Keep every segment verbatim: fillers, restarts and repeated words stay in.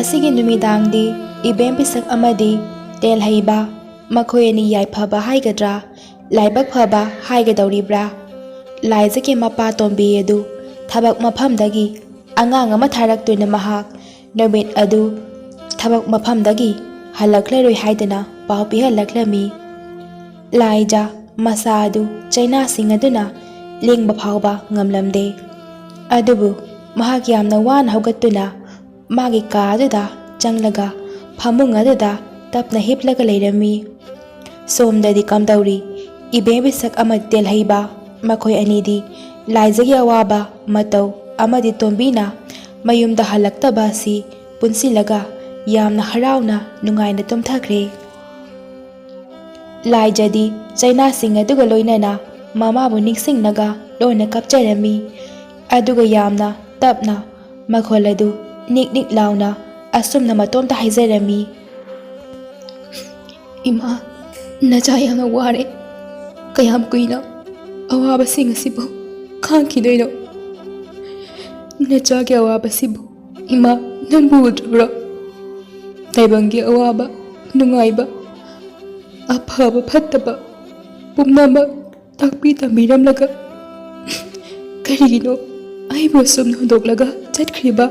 ꯉꯁꯤꯒꯤ ꯅꯨꯃꯤꯗꯥꯡꯗꯤ ꯏꯕꯦꯝ ꯄꯤꯁꯛ ꯑꯃꯗꯤ ꯇꯦꯜꯍꯩꯕ, ꯃꯈꯣꯏ ꯑꯅꯤ ꯌꯥꯏꯐꯕ ꯍꯥꯏꯒꯗ꯭ꯔꯥ, ꯂꯥꯏꯕꯛ ꯐꯕ ꯍꯥꯏꯒꯗꯧꯔꯤꯕ꯭ꯔꯥ, ꯂꯥꯏꯖꯒꯤ ꯃꯄꯥ ꯇꯣꯝꯕꯤ ꯑꯗꯨ ꯊꯕꯛ ꯃꯐꯝꯗꯒꯤ ꯑꯉꯥꯡ ꯑꯃ ꯊꯥꯔꯛꯇꯨꯅ ꯃꯍꯥꯛ ꯅꯨꯃꯤꯠ ꯑꯗꯨ ꯊꯕꯛ ꯃꯐꯝꯗꯒꯤ ꯍꯜꯂꯛꯂꯔꯣꯏ ꯍꯥꯏꯗꯨꯅ ꯄꯥꯎ ꯄꯤꯍꯜꯂꯛꯂꯝꯃꯤ꯫ ꯂꯥꯏꯖ ꯃꯁꯥ ꯑꯗꯨ ꯆꯩꯅꯥꯁꯤꯡ ꯑꯗꯨꯅ ꯂꯦꯡꯕ ꯐꯥꯎꯕ ꯉꯝꯂꯝꯗꯦ꯫ ꯑꯗꯨꯕꯨ ꯃꯍꯥꯛ ꯌꯥꯝꯅ ꯋꯥꯅ ꯍꯧꯒꯠꯇꯨꯅ ꯃꯥꯒꯤ ꯀꯥ ꯑꯗꯨꯗ ꯆꯪꯂꯒ ꯐꯃꯨꯡ ꯑꯗꯨꯗ ꯇꯞꯅ ꯍꯤꯞꯂꯒ ꯂꯩꯔꯝꯃꯤ꯫ ꯁꯣꯝꯗꯗꯤ ꯀꯝꯗꯧꯔꯤ? ꯏꯕꯦꯝ ꯄꯤꯁꯛ ꯑꯃꯗꯤ ꯇꯦꯜꯍꯩꯕ, ꯃꯈꯣꯏ ꯑꯅꯤꯗꯤ ꯂꯥꯏꯖꯒꯤ ꯑꯋꯥꯕ ꯃꯇꯧ ꯑꯃꯗꯤ ꯇꯣꯝꯕꯤꯅ ꯃꯌꯨꯝꯗ ꯍꯜꯂꯛꯇꯕ ꯑꯁꯤ ꯄꯨꯟꯁꯤꯜꯂꯒ ꯌꯥꯝꯅ ꯍꯔꯥꯎꯅ ꯅꯨꯡꯉꯥꯏꯅ ꯇꯨꯝꯊꯈ꯭ꯔꯦ꯫ ꯂꯥꯏꯖꯗꯤ ꯆꯩꯅꯥꯁꯤꯡ ꯑꯗꯨꯒ ꯂꯣꯏꯅꯅ ꯃꯃꯥꯕꯨ ꯅꯤꯡꯁꯤꯡꯂꯒ ꯂꯣꯟꯅ ꯀꯞꯆꯔꯝꯃꯤ꯫ ꯑꯗꯨꯒ ꯌꯥꯝꯅ ꯇꯞꯅ ꯃꯈꯣꯜ ꯑꯗꯨ ꯅꯤꯛ ꯅꯤꯛ ꯂꯥꯎꯅ ꯑꯁꯨꯝꯅ ꯃꯇꯣꯝꯇ ꯍꯥꯏꯖꯔꯝꯃꯤ, "ꯏꯃꯥ, ꯅꯆꯥ ꯌꯥꯝꯅ ꯋꯥꯔꯦ꯫ ꯀꯌꯥꯝ ꯀꯨꯏꯅ ꯑꯋꯥꯕꯁꯤꯡ ꯑꯁꯤꯕꯨ ꯈꯥꯡꯈꯤꯗꯣꯏꯅꯣ? ꯅꯆꯥꯒꯤ ꯑꯋꯥꯕꯁꯤꯕꯨ ꯏꯃꯥ, ꯅꯪꯕꯨ ꯎꯗ꯭ꯔꯕ꯭ꯔꯣ? ꯇꯥꯏꯕꯪꯒꯤ ꯑꯋꯥꯕ, ꯅꯨꯡꯉꯥꯏꯕ, ꯑꯐꯕ ꯐꯠꯇꯕ ꯄꯨꯝꯅꯃꯛ ꯇꯥꯛꯄꯤ ꯇꯝꯕꯤꯔꯝꯂꯒ ꯀꯔꯤꯒꯤꯅꯣ ꯑꯩꯕꯨ ꯑꯁꯨꯝꯅ ꯍꯨꯟꯗꯣꯛꯂꯒ ꯆꯠꯈ꯭ꯔꯤꯕ?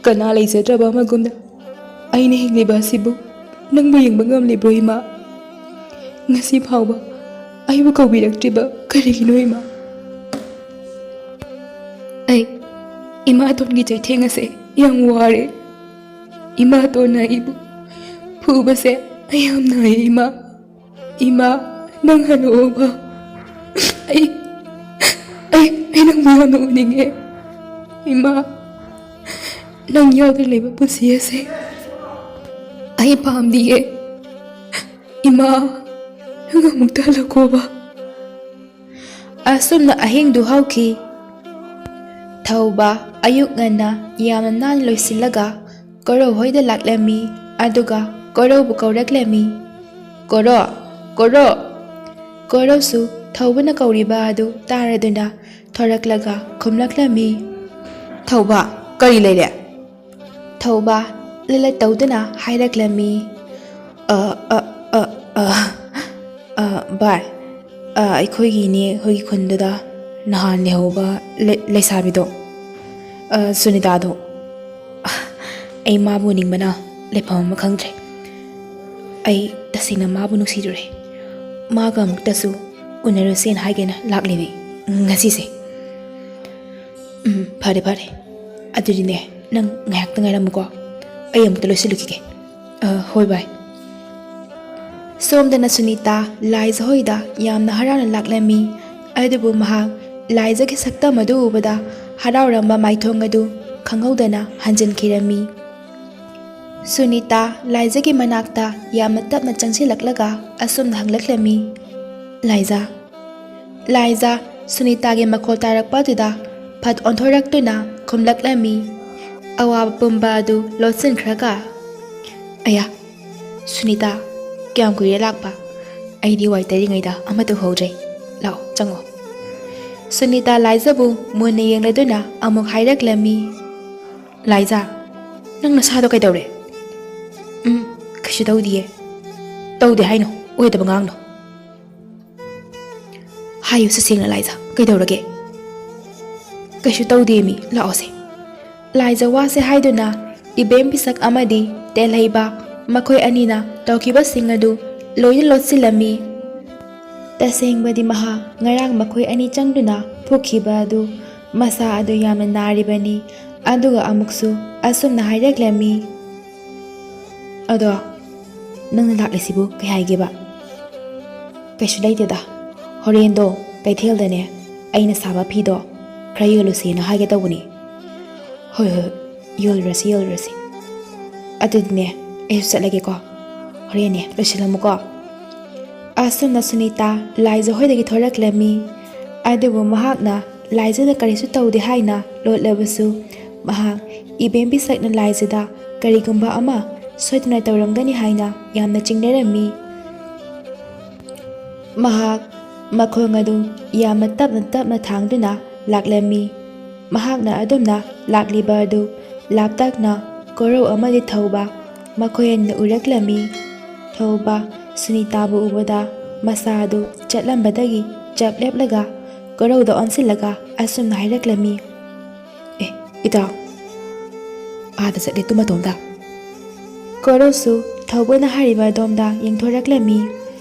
ꯀꯅꯥ ꯂꯩꯖꯗ꯭ꯔꯕ ꯑꯃꯒꯨꯝꯅ ꯑꯩꯅ ꯍꯤꯡꯂꯤꯕ ꯑꯁꯤꯕꯨ ꯅꯪꯕꯨ ꯌꯦꯡꯕ ꯉꯝꯂꯤꯕ꯭ꯔꯣ ꯏꯃꯥ? ꯉꯁꯤ ꯐꯥꯎꯕ ꯑꯩꯕꯨ ꯀꯧꯕꯤꯔꯛꯇ꯭ꯔꯤꯕ ꯀꯔꯤꯒꯤꯅꯣ ꯏꯃꯥ?" ꯑꯩ ꯏꯃꯥꯇꯣꯟꯒꯤ ꯆꯩꯊꯦꯡ ꯑꯁꯦ ꯌꯥꯝ ꯋꯥꯔꯦ꯫ ꯏꯃꯥꯇꯣꯟꯅ ꯑꯩꯕꯨ ꯐꯨꯕꯁꯦ ꯑꯩ ꯌꯥꯝ ꯅꯥꯏ ꯏꯃꯥ꯫ ꯏꯃꯥ, ꯅꯪ ꯍꯜꯂꯛꯑꯣꯕ꯫ ꯑꯩ, ꯑꯩ, ꯑꯩ ꯅꯪꯕꯨ ꯌꯥꯝꯅ ꯎꯅꯤꯡꯉꯦ꯫ ꯏꯃꯥ, ꯅꯪ ꯌꯥꯎꯗꯅ ꯂꯩꯕ ꯄꯨꯟꯁꯤ ꯑꯁꯦ ꯑꯩ ꯄꯥꯝꯗꯤꯌꯦ꯫ ꯏꯃꯥ, ꯅꯪ ꯑꯃꯨꯛꯇ ꯍꯜꯂꯛꯈꯣꯕ꯫ ꯑꯁꯨꯝꯅ ꯑꯍꯤꯡꯗꯨ ꯍꯧꯈꯤ꯫ ꯊꯧꯕ ꯑꯌꯨꯛ ꯉꯟꯅ ꯌꯥꯝꯅ ꯅꯥꯟꯅ ꯂꯣꯏꯁꯤꯜꯂꯒ ꯀꯣꯔꯧ ꯍꯣꯏꯗ ꯂꯥꯛꯂꯝꯃꯤ꯫ ꯑꯗꯨꯒ ꯀꯣꯔꯧꯕꯨ ꯀꯧꯔꯛꯂꯝꯃꯤ꯫ "ꯀꯣꯔꯣ, ꯀꯣꯔꯣ!" ꯀꯣꯔꯧꯁꯨ ꯊꯧꯕꯅ ꯀꯧꯔꯤꯕ ꯑꯗꯨ ꯇꯥꯔꯗꯨꯅ ꯊꯣꯔꯛꯂꯒ ꯈꯨꯝꯂꯛꯂꯝꯃꯤ꯫ "ꯊꯧꯕ, ꯀꯔꯤ ꯂꯩꯔꯦ?" ꯊꯧꯕ ꯂꯤꯂꯠ ꯇꯧꯗꯨꯅ ꯍꯥꯏꯔꯛꯂꯝꯃꯤ꯫ "ꯑ, ꯑ, ꯑ, ꯑ, ꯑ, ꯚꯥꯏ, ꯑ, ꯑꯩꯈꯣꯏꯒꯤ ꯏꯅꯦ ꯍꯣꯏꯒꯤ ꯈꯨꯟꯗꯨꯗ ꯅꯍꯥꯟ ꯂꯩꯍꯧꯕ ꯂꯩ-, ꯂꯩꯁꯥꯕꯤꯗꯣ, ꯑ, ꯁꯨꯅꯤꯇꯥꯗꯣ, ꯑ, ꯑꯩ ꯃꯥꯕꯨ ꯎꯅꯤꯡꯕꯅ ꯂꯩꯐꯝ ꯑꯃ ꯈꯪꯗ꯭ꯔꯦ꯫ ꯑꯩ ꯇꯁꯦꯡꯅ ꯃꯥꯕꯨ ꯅꯨꯡꯁꯤꯔꯨꯔꯦ꯫ ꯃꯥꯒ ꯑꯃꯨꯛꯇꯁꯨ ꯎꯅꯔꯨꯁꯦꯅ ꯍꯥꯏꯒꯦꯅ ꯂꯥꯛꯂꯤꯅꯦ ꯉꯁꯤꯁꯦ꯫ ꯎꯝ, ꯐꯔꯦ, ꯐꯔꯦ꯫ ꯑꯗꯨꯗꯤꯅꯦ, ꯅꯪ ꯉꯥꯏꯍꯥꯛꯇ ꯉꯥꯏꯔꯝꯃꯨꯀꯣ꯫ ꯑꯩ ꯑꯃꯨꯛꯇ ꯂꯣꯏꯁꯤꯜꯂꯨꯈꯤꯒꯦ꯫ ꯑ, ꯍꯣꯏ, ꯚꯥꯏ꯫" ꯁꯣꯝꯗꯅ ꯁꯨꯅꯤꯇꯥ ꯂꯥꯏꯖ ꯍꯣꯏꯗ ꯌꯥꯝꯅ ꯍꯔꯥꯎꯅ ꯂꯥꯛꯂꯝꯃꯤ꯫ ꯑꯗꯨꯕꯨ ꯃꯍꯥꯛ ꯂꯥꯏꯖꯒꯤ ꯁꯛꯇꯝ ꯑꯗꯨ ꯎꯕꯗ ꯍꯔꯥꯎꯔꯝꯕ ꯃꯥꯏꯊꯣꯡ ꯑꯗꯨ ꯈꯪꯍꯧꯗꯅ ꯍꯟꯖꯤꯟꯈꯤꯔꯝꯃꯤ꯫ ꯁꯨꯅꯤꯇꯥ ꯂꯥꯏꯖꯒꯤ ꯃꯅꯥꯛꯇ ꯌꯥꯝꯅ ꯇꯞꯅ ꯆꯪꯁꯤꯜꯂꯛꯂꯒ ꯑꯁꯨꯝꯅ ꯍꯪꯂꯛꯂꯝꯃꯤ, "ꯂꯥꯏꯖ?" ꯂꯥꯏꯖ ꯁꯨꯅꯤꯇꯥꯒꯤ ꯃꯈꯣꯜ ꯇꯥꯔꯛꯄ ꯑꯗꯨꯗ ꯐꯠ ꯑꯣꯟꯊꯣꯔꯛꯇꯨꯅ ꯈꯨꯝꯂꯛꯂꯝꯃꯤ꯫ ꯑꯋꯥꯕ ꯄꯨꯝꯕ ꯑꯗꯨ ꯂꯣꯠꯁꯤꯟꯈ꯭ꯔꯒ, "ꯑꯌꯥ, ꯁꯨꯅꯤꯇꯥ, ꯀꯌꯥꯝ ꯀꯨꯏꯔꯦ ꯂꯥꯛꯄ? ꯑꯩꯗꯤ ꯋꯥꯏ ꯇꯩꯔꯤꯉꯩꯗ ꯑꯃꯠꯇ ꯎꯍꯧꯗ꯭ꯔꯦ꯫ ꯂꯥꯛꯑꯣ, ꯆꯪꯉꯣ꯫" ꯁꯨꯅꯤꯇꯥ ꯂꯥꯏꯖꯕꯨ ꯃꯨꯟꯅ ꯌꯦꯡꯂꯗꯨꯅ ꯑꯃꯨꯛ ꯍꯥꯏꯔꯛꯂꯝꯃꯤ, "ꯂꯥꯏꯖ, ꯅꯪ ꯅꯁꯥꯗꯣ ꯀꯩꯗꯧꯔꯦ?" "ꯎꯝ, ꯀꯩꯁꯨ ꯇꯧꯗꯤꯌꯦ꯫" "ꯇꯧꯗꯦ ꯍꯥꯏꯅꯣ, ꯑꯣꯏꯗꯕ ꯉꯥꯡꯅꯣ꯫" "ꯍꯥꯏꯌꯨꯁꯦ ꯁꯦꯡꯅ, ꯂꯥꯏꯖ, ꯀꯩꯗꯧꯔꯒꯦ?" "ꯀꯩꯁꯨ ꯇꯧꯗꯦꯃꯤ, ꯂꯥꯛꯑꯣꯁꯦ꯫" ꯂꯥꯏꯖ ꯋꯥꯁꯦ ꯍꯥꯏꯗꯨꯅ ꯏꯕꯦꯝ ꯄꯤꯁꯛ ꯑꯃꯗꯤ ꯇꯦꯜꯍꯩꯕ ꯃꯈꯣꯏ ꯑꯅꯤꯅ ꯇꯧꯈꯤꯕꯁꯤꯡ ꯑꯗꯨ ꯂꯣꯏꯅ ꯂꯣꯠꯁꯤꯜꯂꯝꯃꯤ꯫ ꯇꯁꯦꯡꯕꯗꯤ ꯃꯍꯥꯛ ꯉꯔꯥꯡ ꯃꯈꯣꯏ ꯑꯅꯤ ꯆꯪꯗꯨꯅ ꯐꯨꯈꯤꯕ ꯑꯗꯨ ꯃꯁꯥ ꯑꯗꯨ ꯌꯥꯝꯅ ꯅꯥꯔꯤꯕꯅꯤ꯫ ꯑꯗꯨꯒ ꯑꯃꯨꯛꯁꯨ ꯑꯁꯨꯝꯅ ꯍꯥꯏꯔꯛꯂꯝꯃꯤ, "ꯑꯗꯣ ꯅꯪꯅ ꯂꯥꯛꯂꯤꯁꯤꯕꯨ ꯀꯩ ꯍꯥꯏꯒꯦꯕ?" "ꯀꯩꯁꯨ ꯂꯩꯇꯦꯗ, ꯍꯣꯔꯦꯟꯗꯣ ꯀꯩꯊꯦꯜꯗꯅꯦ ꯑꯩꯅ ꯁꯥꯕ ꯐꯤꯗꯣ ꯈꯔ ꯌꯣꯜꯂꯨꯁꯦꯅ ꯍꯥꯏꯒꯦ ꯇꯧꯕꯅꯤ꯫" "ꯍꯣꯏ, ꯍꯣꯏ, ꯌꯣꯜꯂꯨꯔꯁꯤ, ꯌꯣꯜꯂꯨꯔꯁꯤ꯫ ꯑꯗꯨꯗꯤꯅꯦ, ꯑꯩꯁꯨ ꯆꯠꯂꯒꯦꯀꯣ꯫ ꯍꯣꯔꯦꯟꯅꯦ, ꯂꯣꯏꯁꯤꯜꯂꯝꯃꯨꯀꯣ꯫" ꯑꯁꯨꯝꯅ ꯁꯨꯅꯤꯇꯥ ꯂꯥꯏꯖ ꯍꯣꯏꯗꯒꯤ ꯊꯣꯔꯛꯂꯝꯃꯤ꯫ ꯑꯗꯨꯕꯨ ꯃꯍꯥꯛꯅ ꯂꯥꯏꯖꯗ ꯀꯔꯤꯁꯨ ꯇꯧꯗꯦ ꯍꯥꯏꯅ ꯂꯣꯠꯂꯕꯁꯨ, ꯃꯍꯥꯛ ꯏꯕꯦꯝ ꯄꯤꯁꯛꯅ ꯂꯥꯏꯖꯗ ꯀꯔꯤꯒꯨꯝꯕ ꯑꯃ ꯁꯣꯏꯗꯅ ꯇꯧꯔꯝꯒꯅꯤ ꯍꯥꯏꯅ ꯌꯥꯝꯅ ꯆꯤꯡꯅꯔꯝꯃꯤ꯫ ꯃꯍꯥꯛ ꯃꯈꯣꯡ ꯑꯗꯨ ꯌꯥꯝꯅ ꯇꯞꯅ ꯇꯞꯅ ꯊꯥꯡꯗꯨꯅ ꯂꯥꯛꯂꯝꯃꯤ꯫ ꯃꯍꯥꯛꯅ ꯑꯗꯨꯝꯅ ꯂꯥꯛꯂꯤꯕ ꯑꯗꯨ ꯂꯥꯞꯇꯛꯅ ꯀꯣꯔꯧ ꯑꯃꯗꯤ ꯊꯧꯕ ꯃꯈꯣꯏ ꯑꯅꯤꯅ ꯎꯔꯛꯂꯝꯃꯤ꯫ ꯊꯧꯕ ꯁꯨꯅꯤꯇꯥꯕꯨ ꯎꯕꯗ ꯃꯁꯥ ꯑꯗꯨ ꯆꯠꯂꯝꯕꯗꯒꯤ ꯆꯞ ꯂꯦꯞꯂꯒ ꯀꯣꯔꯧꯗ ꯑꯣꯟꯁꯤꯜꯂꯒ ꯑꯁꯨꯝꯅ ꯍꯥꯏꯔꯛꯂꯝꯃꯤ, "ꯑꯦ, ꯏꯇꯥꯎ, ꯑꯥꯗ ꯆꯠꯂꯦ ꯇꯨꯝꯃꯇꯣꯝꯗ꯫" ꯀꯣꯔꯧꯁꯨ ꯊꯧꯕꯅ ꯍꯥꯏꯔꯤꯕ ꯑꯗꯣꯝꯗ ꯌꯦꯡꯊꯣꯔꯛꯂꯝꯃꯤ꯫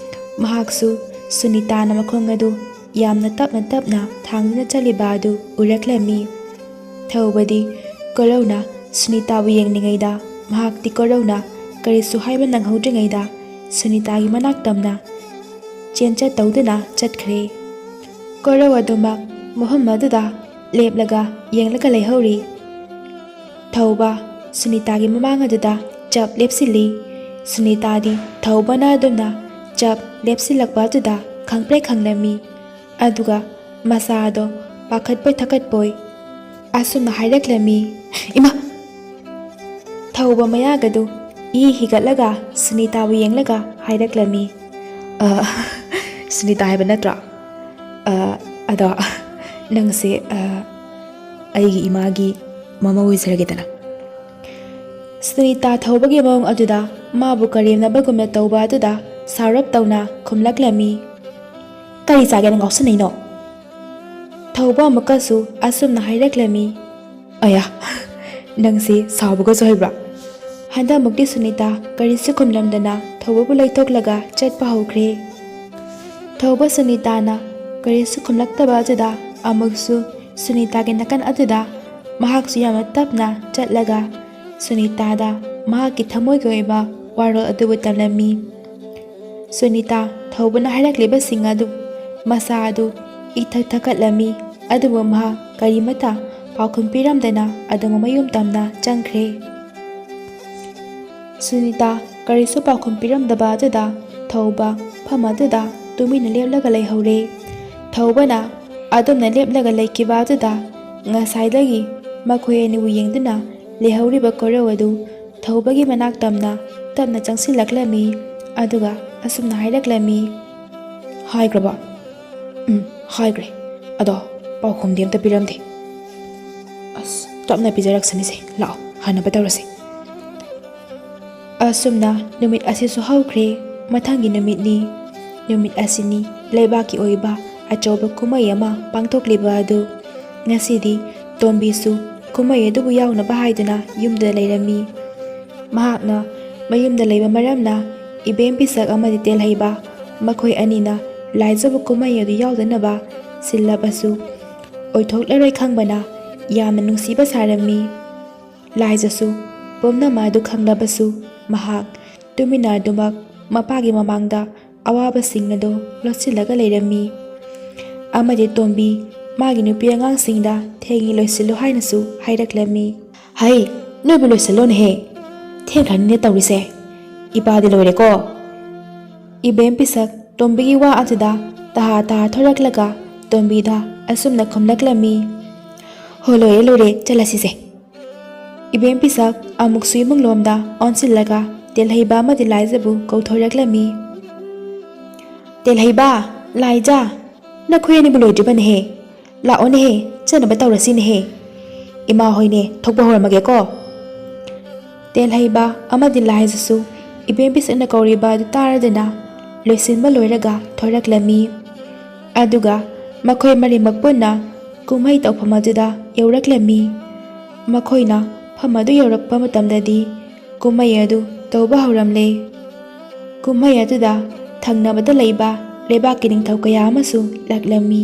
ꯃꯍꯥꯛꯁꯨ ꯁꯨꯅꯤꯇꯥꯅ ꯃꯈꯣꯡ ꯑꯗꯨ ꯌꯥꯝꯅ ꯇꯞꯅ ꯇꯞꯅ ꯊꯥꯡꯗꯨꯅ ꯆꯠꯂꯤꯕ ꯑꯗꯨ ꯎꯔꯛꯂꯝꯃꯤ꯫ ꯊꯧꯕꯗꯤ ꯀꯣꯔꯧꯅ ꯁꯨꯅꯤꯇꯥꯕꯨ ꯌꯦꯡꯂꯤꯉꯩꯗ, ꯃꯍꯥꯛꯇꯤ ꯀꯣꯔꯧꯅ ꯀꯔꯤꯁꯨ ꯍꯥꯏꯕ ꯅꯪꯍꯧꯗ꯭ꯔꯤꯉꯩꯗ ꯁꯨꯅꯤꯇꯥꯒꯤ ꯃꯅꯥꯛ ꯇꯝꯅ ꯆꯦꯟꯆꯠ ꯇꯧꯗꯨꯅ ꯆꯠꯈ꯭ꯔꯦ꯫ ꯀꯣꯔꯧ ꯑꯗꯨꯃꯛ ꯃꯐꯝ ꯑꯗꯨꯗ ꯂꯦꯞꯂꯒ ꯌꯦꯡꯂꯒ ꯂꯩꯍꯧꯔꯤ꯫ ꯊꯧꯕ ꯁꯨꯅꯤꯇꯥꯒꯤ ꯃꯃꯥꯡ ꯑꯗꯨꯗ ꯆꯞ ꯂꯦꯞꯁꯤꯜꯂꯤ꯫ ꯁꯨꯅꯤꯇꯥꯗꯤ ꯊꯧꯕꯅ ꯑꯗꯨꯝꯅ ꯆꯞ ꯂꯦꯞꯁꯤꯜꯂꯛꯄ ꯑꯗꯨꯗ ꯈꯪꯄ꯭ꯔꯦꯛ ꯈꯪꯂꯝꯃꯤ꯫ ꯑꯗꯨꯒ ꯃꯁꯥꯗꯣ ꯄꯥꯈꯠꯄꯣꯏ ꯊꯀꯠꯄꯣꯏ ꯑꯁꯨꯝꯅ ꯍꯥꯏꯔꯛꯂꯝꯃꯤ, "ꯏꯃꯥ!" ꯊꯧꯕ ꯃꯌꯥꯒꯗꯨ ꯏ ꯍꯤꯒꯠꯂꯒ ꯁꯨꯅꯤꯇꯥꯕꯨ ꯌꯦꯡꯂꯒ ꯍꯥꯏꯔꯛꯂꯝꯃꯤ, "ꯑ, ꯁꯨꯅꯤꯇꯥ ꯍꯥꯏꯕ ꯅꯠꯇ꯭ꯔꯣ? ꯑ, ꯑꯗꯣ ꯅꯪꯁꯦ, ꯑ, ꯑꯩꯒꯤ ꯏꯃꯥꯒꯤ ꯃꯃꯧ ꯑꯣꯏꯖꯔꯒꯦꯗꯅ?" ꯁꯨꯅꯤꯇꯥ ꯊꯧꯕꯒꯤ ꯃꯑꯣꯡ ꯑꯗꯨꯗ ꯃꯥꯕꯨ ꯀꯔꯦꯝꯅꯕꯒꯨꯝꯅ ꯇꯧꯕ ꯑꯗꯨꯗ ꯁꯥꯎꯔꯞ ꯇꯧꯅ ꯈꯨꯝꯂꯛꯂꯝꯃꯤ, "ꯀꯔꯤ ꯆꯥꯒꯦꯅ ꯉꯥꯎꯁꯟꯅꯩꯅꯣ?" ꯊꯧꯕ ꯑꯃꯨꯛꯀꯁꯨ ꯑꯁꯨꯝꯅ ꯍꯥꯏꯔꯛꯂꯝꯃꯤ, "ꯑꯌꯥ, ꯅꯪꯁꯦ ꯁꯥꯎꯕꯒꯁꯨ ꯍꯩꯕ꯭ꯔꯥ?" ꯍꯟꯗꯛꯃꯨꯛꯇꯤ ꯁꯨꯅꯤꯇꯥ ꯀꯔꯤꯁꯨ ꯈꯨꯝꯂꯝꯗꯅ ꯊꯧꯕꯕꯨ ꯂꯩꯊꯣꯛꯂꯒ ꯆꯠꯄ ꯍꯧꯈ꯭ꯔꯦ꯫ ꯊꯧꯕ ꯁꯨꯅꯤꯇꯥꯅ ꯀꯔꯤꯁꯨ ꯈꯨꯝꯂꯛꯇꯕ ꯑꯗꯨꯗ ꯑꯃꯨꯛꯁꯨ ꯁꯨꯅꯤꯇꯥꯒꯤ ꯅꯥꯀꯟ ꯑꯗꯨꯗ ꯃꯍꯥꯛꯁꯨ ꯌꯥꯝꯅ ꯇꯞꯅ ꯆꯠꯂꯒ ꯁꯨꯅꯤꯇꯥꯗ ꯃꯍꯥꯛꯀꯤ ꯊꯃꯣꯏꯒꯤ ꯑꯣꯏꯕ ꯋꯥꯔꯣꯜ ꯑꯗꯨꯕꯨ ꯇꯝꯂꯝꯃꯤ꯫ ꯁꯨꯅꯤꯇꯥ ꯊꯧꯕꯅ ꯍꯥꯏꯔꯛꯂꯤꯕꯁꯤꯡ ꯑꯗꯨ ꯃꯁꯥ ꯑꯗꯨ ꯏꯊꯛ ꯊꯛꯀꯠꯂꯝꯃꯤ, ꯑꯗꯨꯕꯨ ꯃꯍꯥꯛ ꯀꯔꯤꯃꯠꯇ ꯄꯥꯎꯈꯨꯝ ꯄꯤꯔꯝꯗꯅ ꯑꯗꯨꯝ ꯃꯌꯨꯝ ꯇꯝꯅ ꯆꯪꯈ꯭ꯔꯦ꯫ ꯁꯨꯅꯤꯇꯥ ꯀꯔꯤꯁꯨ ꯄꯥꯎꯈꯨꯝ ꯄꯤꯔꯝꯗꯕ ꯑꯗꯨꯗ ꯊꯧꯕ ꯐꯝ ꯑꯗꯨꯗ ꯇꯨꯃꯤꯟꯅ ꯂꯦꯞꯂꯒ ꯂꯩꯍꯧꯔꯦ꯫ ꯊꯧꯕꯅ ꯑꯗꯨꯝꯅ ꯂꯦꯞꯂꯒ ꯂꯩꯈꯤꯕ ꯑꯗꯨꯗ ꯉꯁꯥꯏꯗꯒꯤ ꯃꯈꯣꯏ ꯑꯅꯤꯕꯨ ꯌꯦꯡꯗꯨꯅ ꯂꯩꯍꯧꯔꯤꯕ ꯀꯣꯔꯧ ꯑꯗꯨ ꯊꯧꯕꯒꯤ ꯃꯅꯥꯛ ꯇꯝꯅ ꯇꯞꯅ ꯆꯪꯁꯤꯜꯂꯛꯂꯝꯃꯤ꯫ ꯑꯗꯨꯒ ꯑꯁꯨꯝꯅ ꯍꯥꯏꯔꯛꯂꯝꯃꯤ, "ꯍꯥꯏꯈ꯭ꯔꯕꯣ?" "ꯎꯝ, ꯍꯥꯏꯈ꯭ꯔꯦ꯫ ꯑꯗꯣ ꯄꯥꯎꯈꯨꯝꯗꯤ ꯑꯝꯇ ꯄꯤꯔꯝꯗꯦ꯫" "ꯑꯁ, ꯇꯞꯅ ꯄꯤꯖꯔꯛꯁꯅꯤꯁꯦ꯫ ꯂꯥꯛꯑꯣ, ꯍꯟꯅꯕ ꯇꯧꯔꯁꯤ꯫" ꯑꯁꯨꯝꯅ ꯅꯨꯃꯤꯠ ꯑꯁꯤꯁꯨ ꯍꯧꯈ꯭ꯔꯦ꯫ ꯃꯊꯪꯒꯤ ꯅꯨꯃꯤꯠꯅꯤ꯫ ꯅꯨꯃꯤꯠ ꯑꯁꯤꯅꯤ ꯂꯩꯕꯥꯛꯀꯤ ꯑꯣꯏꯕ ꯑꯆꯧꯕ ꯀꯨꯝꯍꯩ ꯑꯃ ꯄꯥꯡꯊꯣꯛꯂꯤꯕ ꯑꯗꯨ꯫ ꯉꯁꯤꯗꯤ ꯇꯣꯝꯕꯤꯁꯨ ꯀꯨꯝꯍꯩ ꯑꯗꯨꯕꯨ ꯌꯥꯎꯅꯕ ꯍꯥꯏꯗꯨꯅ ꯌꯨꯝꯗ ꯂꯩꯔꯝꯃꯤ꯫ ꯃꯍꯥꯛꯅ ꯃꯌꯨꯝꯗ ꯂꯩꯕ ꯃꯔꯝꯅ ꯏꯕꯦꯝ ꯄꯤꯁꯛ ꯑꯃꯗꯤ ꯇꯦꯜꯍꯩꯕ ꯃꯈꯣꯏ ꯑꯅꯤꯅ ꯂꯥꯏꯖꯕ ꯀꯨꯝꯍꯩ ꯑꯗꯨ ꯌꯥꯎꯗꯅꯕ ꯁꯤꯜꯂꯕꯁꯨ ꯑꯣꯏꯊꯣꯛꯂꯔꯣꯏ ꯈꯪꯕꯅ ꯌꯥꯝꯅ ꯅꯨꯡꯁꯤꯕ ꯁꯥꯔꯝꯃꯤ꯫ ꯂꯥꯏꯖꯁꯨ ꯄꯨꯝꯅꯃꯛ ꯑꯗꯨ ꯈꯪꯂꯕꯁꯨ ꯃꯍꯥꯛ ꯇꯨꯃꯤꯟꯅ ꯑꯗꯨꯃꯛ ꯃꯄꯥꯒꯤ ꯃꯃꯥꯡꯗ ꯑꯋꯥꯕꯁꯤꯡ ꯑꯗꯨ ꯂꯣꯠꯁꯤꯜꯂꯒ ꯂꯩꯔꯝꯃꯤ꯫ ꯑꯃꯗꯤ ꯇꯣꯝꯕꯤ ꯃꯥꯒꯤ ꯅꯨꯄꯤ ꯑꯉꯥꯡꯁꯤꯡꯗ ꯊꯦꯡꯉꯤ ꯂꯣꯏꯁꯤꯜꯂꯨ ꯍꯥꯏꯅꯁꯨ ꯍꯥꯏꯔꯛꯂꯝꯃꯤ꯫ "ꯍꯩ, ꯅꯣꯏꯕꯨ ꯂꯣꯏꯁꯤꯜꯂꯣꯅꯦꯍꯦ, ꯊꯦꯡꯈ꯭ꯔꯅꯤꯅꯦ ꯇꯧꯔꯤꯁꯦ꯫ ꯏꯄꯥꯗꯤ ꯂꯣꯏꯔꯦꯀꯣ?" ꯏꯕꯦꯝ ꯄꯤꯁꯛ ꯇꯣꯝꯕꯤꯒꯤ ꯋꯥ ꯑꯗꯨꯗ ꯇꯍꯥ ꯇꯍꯥ ꯊꯣꯔꯛꯂꯒ ꯇꯣꯝꯕꯤꯗ ꯑꯁꯨꯝꯅ ꯈꯨꯝꯂꯛꯂꯝꯃꯤ꯫ "ꯍꯣ, ꯂꯣꯏꯔꯦ ꯂꯣꯏꯔꯦ, ꯆꯠꯂꯁꯤꯁꯦ꯫" ꯏꯕꯦꯝ ꯄꯤꯁꯛ ꯑꯃꯨꯛꯁꯨ ꯏꯃꯨꯡꯂꯣꯝꯗ ꯑꯣꯟꯁꯤꯜꯂꯒ ꯇꯦꯜꯍꯩꯕ ꯑꯃꯗꯤ ꯂꯥꯏꯖꯕꯨ ꯀꯧꯊꯣꯔꯛꯂꯝꯃꯤ꯫ "ꯇꯦꯜꯍꯩꯕ, ꯂꯥꯏꯖ, ꯅꯈꯣꯏ ꯑꯅꯤꯕꯨ ꯂꯣꯏꯗ꯭ꯔꯤꯕꯅꯦꯍꯦ꯫ ꯂꯥꯛꯑꯣꯅꯦꯍꯦ, ꯆꯠꯅꯕ ꯇꯧꯔꯁꯤꯅꯦꯍꯦ꯫ ꯏꯃꯥ ꯍꯣꯏꯅꯦ, ꯊꯣꯛꯄ ꯍꯧꯔꯝꯃꯒꯦꯀꯣ꯫" ꯇꯦꯜꯍꯩꯕ ꯑꯃꯗꯤ ꯂꯥꯏꯖꯁꯨ ꯏꯕꯦꯝ ꯄꯤꯁꯛꯅ ꯀꯧꯔꯤꯕ ꯑꯗꯨ ꯇꯥꯔꯗꯅ ꯂꯣꯏꯁꯤꯟꯕ ꯂꯣꯏꯔꯒ ꯊꯣꯔꯛꯂꯝꯃꯤ꯫ ꯑꯗꯨꯒ ꯃꯈꯣꯏ ꯃꯔꯤꯃꯛ ꯄꯨꯟꯅ ꯀꯨꯝꯍꯩ ꯇꯧꯐꯝ ꯑꯗꯨꯗ ꯌꯧꯔꯛꯂꯝꯃꯤ꯫ ꯃꯈꯣꯏꯅ ꯐꯝ ꯑꯗꯨ ꯌꯧꯔꯛꯄ ꯃꯇꯝꯗꯗꯤ ꯀꯨꯝꯍꯩ ꯑꯗꯨ ꯇꯧꯕ ꯍꯧꯔꯝꯂꯦ꯫ ꯀꯨꯝꯍꯩ ꯑꯗꯨꯗ ꯊꯪꯅꯕꯗ ꯂꯩꯕ ꯂꯩꯕꯥꯛꯀꯤ ꯅꯤꯡꯊꯧ ꯀꯌꯥ ꯑꯃꯁꯨ ꯂꯥꯛꯂꯝꯃꯤ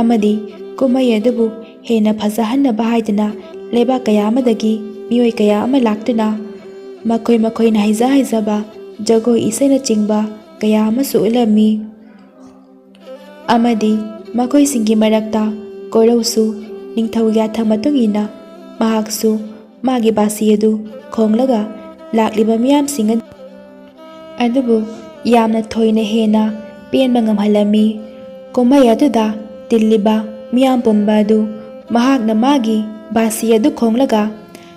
ꯑꯃꯗꯤ ꯀꯨꯝꯍꯩ ꯑꯗꯨꯕꯨ ꯍꯦꯟꯅ ꯐꯖꯍꯟꯅꯕ ꯍꯥꯏꯗꯨꯅ ꯂꯩꯕꯥꯛ ꯀꯌꯥ ꯑꯃꯗꯒꯤ ꯃꯤꯑꯣꯏ ꯀꯌꯥ ꯑꯃ ꯂꯥꯛꯇꯨꯅ ꯃꯈꯣꯏ ꯃꯈꯣꯏꯅ ꯍꯩꯖ ꯍꯩꯖꯕ ꯖꯒꯣꯏ ꯏꯁꯩꯅꯆꯤꯡꯕ ꯀꯌꯥ ꯑꯃꯁꯨ ꯎꯠꯂꯝꯃꯤ꯫ ꯑꯃꯗꯤ ꯃꯈꯣꯏꯁꯤꯡꯒꯤ ꯃꯔꯛꯇ ꯀꯣꯔꯧꯁꯨ ꯅꯤꯡꯊꯧꯒꯤ ꯌꯥꯊꯪ ꯃꯇꯨꯡ ꯏꯟꯅ ꯃꯍꯥꯛꯁꯨ ꯃꯥꯒꯤ ꯕꯥꯁꯤ ꯑꯗꯨ ꯈꯣꯡꯂꯒ ꯂꯥꯛꯂꯤꯕ ꯃꯤꯌꯥꯝꯁꯤꯡ ꯑꯗꯨꯕꯨ ꯌꯥꯝꯅ ꯊꯣꯏꯅ ꯍꯦꯟꯅ ꯄꯦꯟꯕ ꯉꯝꯍꯜꯂꯝꯃꯤ꯫ ꯀꯨꯝꯍꯩ ꯑꯗꯨꯗ ꯇꯤꯜꯂꯤꯕ ꯃꯤꯌꯥꯝ ꯄꯨꯝꯕ ꯑꯗꯨ ꯃꯍꯥꯛꯅ ꯃꯥꯒꯤ ꯕꯥꯁꯤ ꯑꯗꯨ ꯈꯣꯡꯂꯒ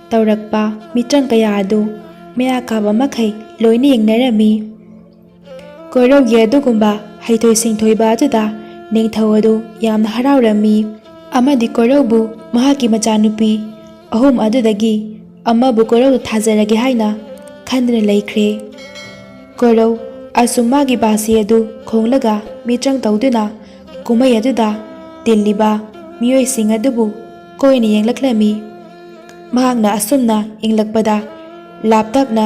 ꯇꯧꯔꯛꯄ ꯃꯤꯇ꯭ꯔꯪ ꯀꯌꯥ ꯑꯗꯨ ꯃꯌꯥ ꯀꯥꯕ ꯃꯈꯩ ꯂꯣꯏꯅ ꯌꯦꯡꯅꯔꯝꯃꯤ꯫ ꯀꯣꯔꯧꯒꯤ ꯑꯗꯨꯒꯨꯝꯕ ꯍꯩꯊꯣꯏ ꯁꯤꯡꯊꯣꯏꯕ ꯑꯗꯨꯗ ꯅꯤꯡꯊꯧ ꯑꯗꯨ ꯌꯥꯝꯅ ꯍꯔꯥꯎꯔꯝꯃꯤ ꯑꯃꯗꯤ ꯀꯣꯔꯧꯕꯨ ꯃꯍꯥꯛꯀꯤ ꯃꯆꯥꯅꯨꯄꯤ ꯑꯍꯨꯝ ꯑꯗꯨꯗꯒꯤ ꯑꯃꯕꯨ ꯀꯣꯔꯧꯗ ꯊꯥꯖꯔꯒꯦ ꯍꯥꯏꯅ ꯈꯟꯗꯨꯅ ꯂꯩꯈ꯭ꯔꯦ꯫ ꯀꯣꯔꯧ ꯑꯁꯨꯝ ꯃꯥꯒꯤ ꯕꯥꯁꯤ ꯑꯗꯨ ꯈꯣꯡꯂꯒ ꯃꯤꯇ꯭ꯔꯪ ꯇꯧꯗꯨꯅ ꯀꯨꯝꯍꯩ ꯑꯗꯨꯗ ꯇꯤꯜꯂꯤꯕ ꯃꯤꯑꯣꯏꯁꯤꯡ ꯑꯗꯨꯕꯨ ꯀꯣꯏꯅ ꯌꯦꯡꯂꯛꯂꯝꯃꯤ꯫ ꯃꯍꯥꯛꯅ ꯑꯁꯨꯝꯅ ꯌꯦꯡꯂꯛꯄꯗ ꯂꯥꯞꯇꯛꯅ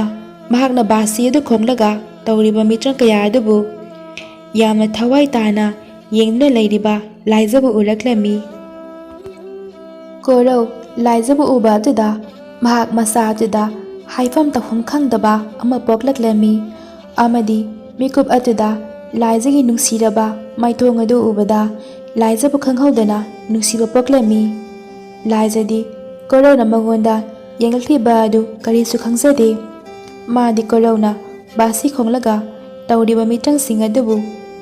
ꯃꯍꯥꯛꯅ ꯕꯥꯁꯤ ꯑꯗꯨ ꯈꯣꯡꯂꯒ ꯇꯧꯔꯤꯕ ꯃꯤꯇ꯭ꯔꯪ ꯀꯌꯥ ꯑꯗꯨꯕꯨ ꯌꯥꯝꯅ ꯊꯋꯥꯏ ꯇꯥꯅ ꯌꯦꯡꯗꯨꯅ ꯂꯩꯔꯤꯕ ꯂꯥꯏꯖꯕꯨ ꯎꯔꯛꯂꯝꯃꯤ꯫ ꯀꯣꯔꯧ ꯂꯥꯏꯖꯕꯨ ꯎꯕ ꯑꯗꯨꯗ ꯃꯍꯥꯛ ꯃꯁꯥ ꯑꯗꯨꯗ ꯍꯥꯏꯐꯝ ꯇꯧꯐꯝ ꯈꯪꯗꯕ ꯑꯃ ꯄꯣꯛꯂꯛꯂꯝꯃꯤ ꯑꯃꯗꯤ ꯃꯤꯀꯨꯞ ꯑꯗꯨꯗ ꯂꯥꯏꯖꯒꯤ ꯅꯨꯡꯁꯤꯔꯕ ꯃꯥꯏꯊꯣꯡ ꯑꯗꯨ ꯎꯕꯗ ꯂꯥꯏꯖꯕꯨ ꯈꯪꯍꯧꯗꯅ ꯅꯨꯡꯁꯤꯕ ꯄꯣꯛꯂꯝꯃꯤ꯫ ꯂꯥꯏꯖꯗꯤ ꯀꯣꯔꯧꯅ ꯃꯉꯣꯟꯗ ꯌꯦꯡꯂꯛꯂꯤꯕ ꯑꯗꯨ ꯀꯔꯤꯁꯨ ꯈꯪꯖꯗꯦ꯫ ꯃꯥꯗꯤ ꯀꯣꯔꯧꯅ ꯕꯥꯁꯤ ꯈꯣꯡꯂꯒ ꯇꯧꯔꯤꯕ ꯃꯤꯇ꯭ꯔꯪꯁꯤꯡ ꯑꯗꯨꯕꯨ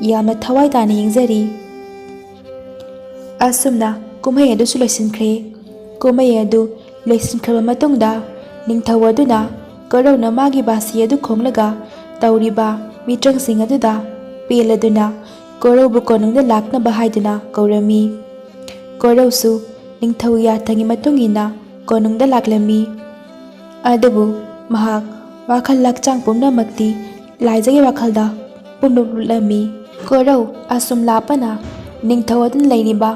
ꯌꯥꯝꯅ ꯊꯋꯥꯏ ꯇꯥꯅ ꯌꯦꯡꯖꯔꯤ꯫ ꯑꯁꯨꯝꯅ ꯀꯨꯝꯍꯩ ꯑꯗꯨꯁꯨ ꯂꯣꯏꯁꯤꯟꯈ꯭ꯔꯦ꯫ ꯀꯨꯝꯍꯩ ꯑꯗꯨ ꯂꯣꯏꯁꯤꯟꯈ꯭ꯔꯕ ꯃꯇꯨꯡꯗ ꯅꯤꯡꯊꯧ ꯑꯗꯨꯅ ꯀꯣꯔꯧꯅ ꯃꯥꯒꯤ ꯕꯥꯁꯤ ꯑꯗꯨ ꯈꯣꯡꯂꯒ ꯇꯧꯔꯤꯕ ꯃꯤꯇ꯭ꯔꯪꯁꯤꯡ ꯑꯗꯨꯗ ꯄꯦꯜꯂꯗꯨꯅ ꯀꯣꯔꯧꯕꯨ ꯀꯣꯅꯨꯡꯗ ꯂꯥꯛꯅꯕ ꯍꯥꯏꯗꯨꯅ ꯀꯧꯔꯝꯃꯤ꯫ ꯀꯣꯔꯧꯁꯨ ꯅꯤꯡꯊꯧꯒꯤ ꯌꯥꯊꯪꯒꯤ ꯃꯇꯨꯡ ꯏꯟꯅ ꯀꯣꯅꯨꯡꯗ ꯂꯥꯛꯂꯝꯃꯤ꯫ ꯑꯗꯨꯕꯨ ꯃꯍꯥꯛ ꯋꯥꯈꯜ ꯂꯥꯛꯆꯥꯡ ꯄꯨꯝꯅꯃꯛꯇꯤ ꯂꯥꯏꯖꯒꯤ ꯋꯥꯈꯜꯗ ꯄꯨꯝꯂꯨꯞ ꯂꯨꯞꯂꯝꯃꯤ꯫ ꯀꯣꯔꯧ ꯑꯁꯨꯝ ꯂꯥꯞꯄꯅ ꯅꯤꯡꯊꯧ ꯑꯗꯨꯅ ꯂꯩꯔꯤꯕ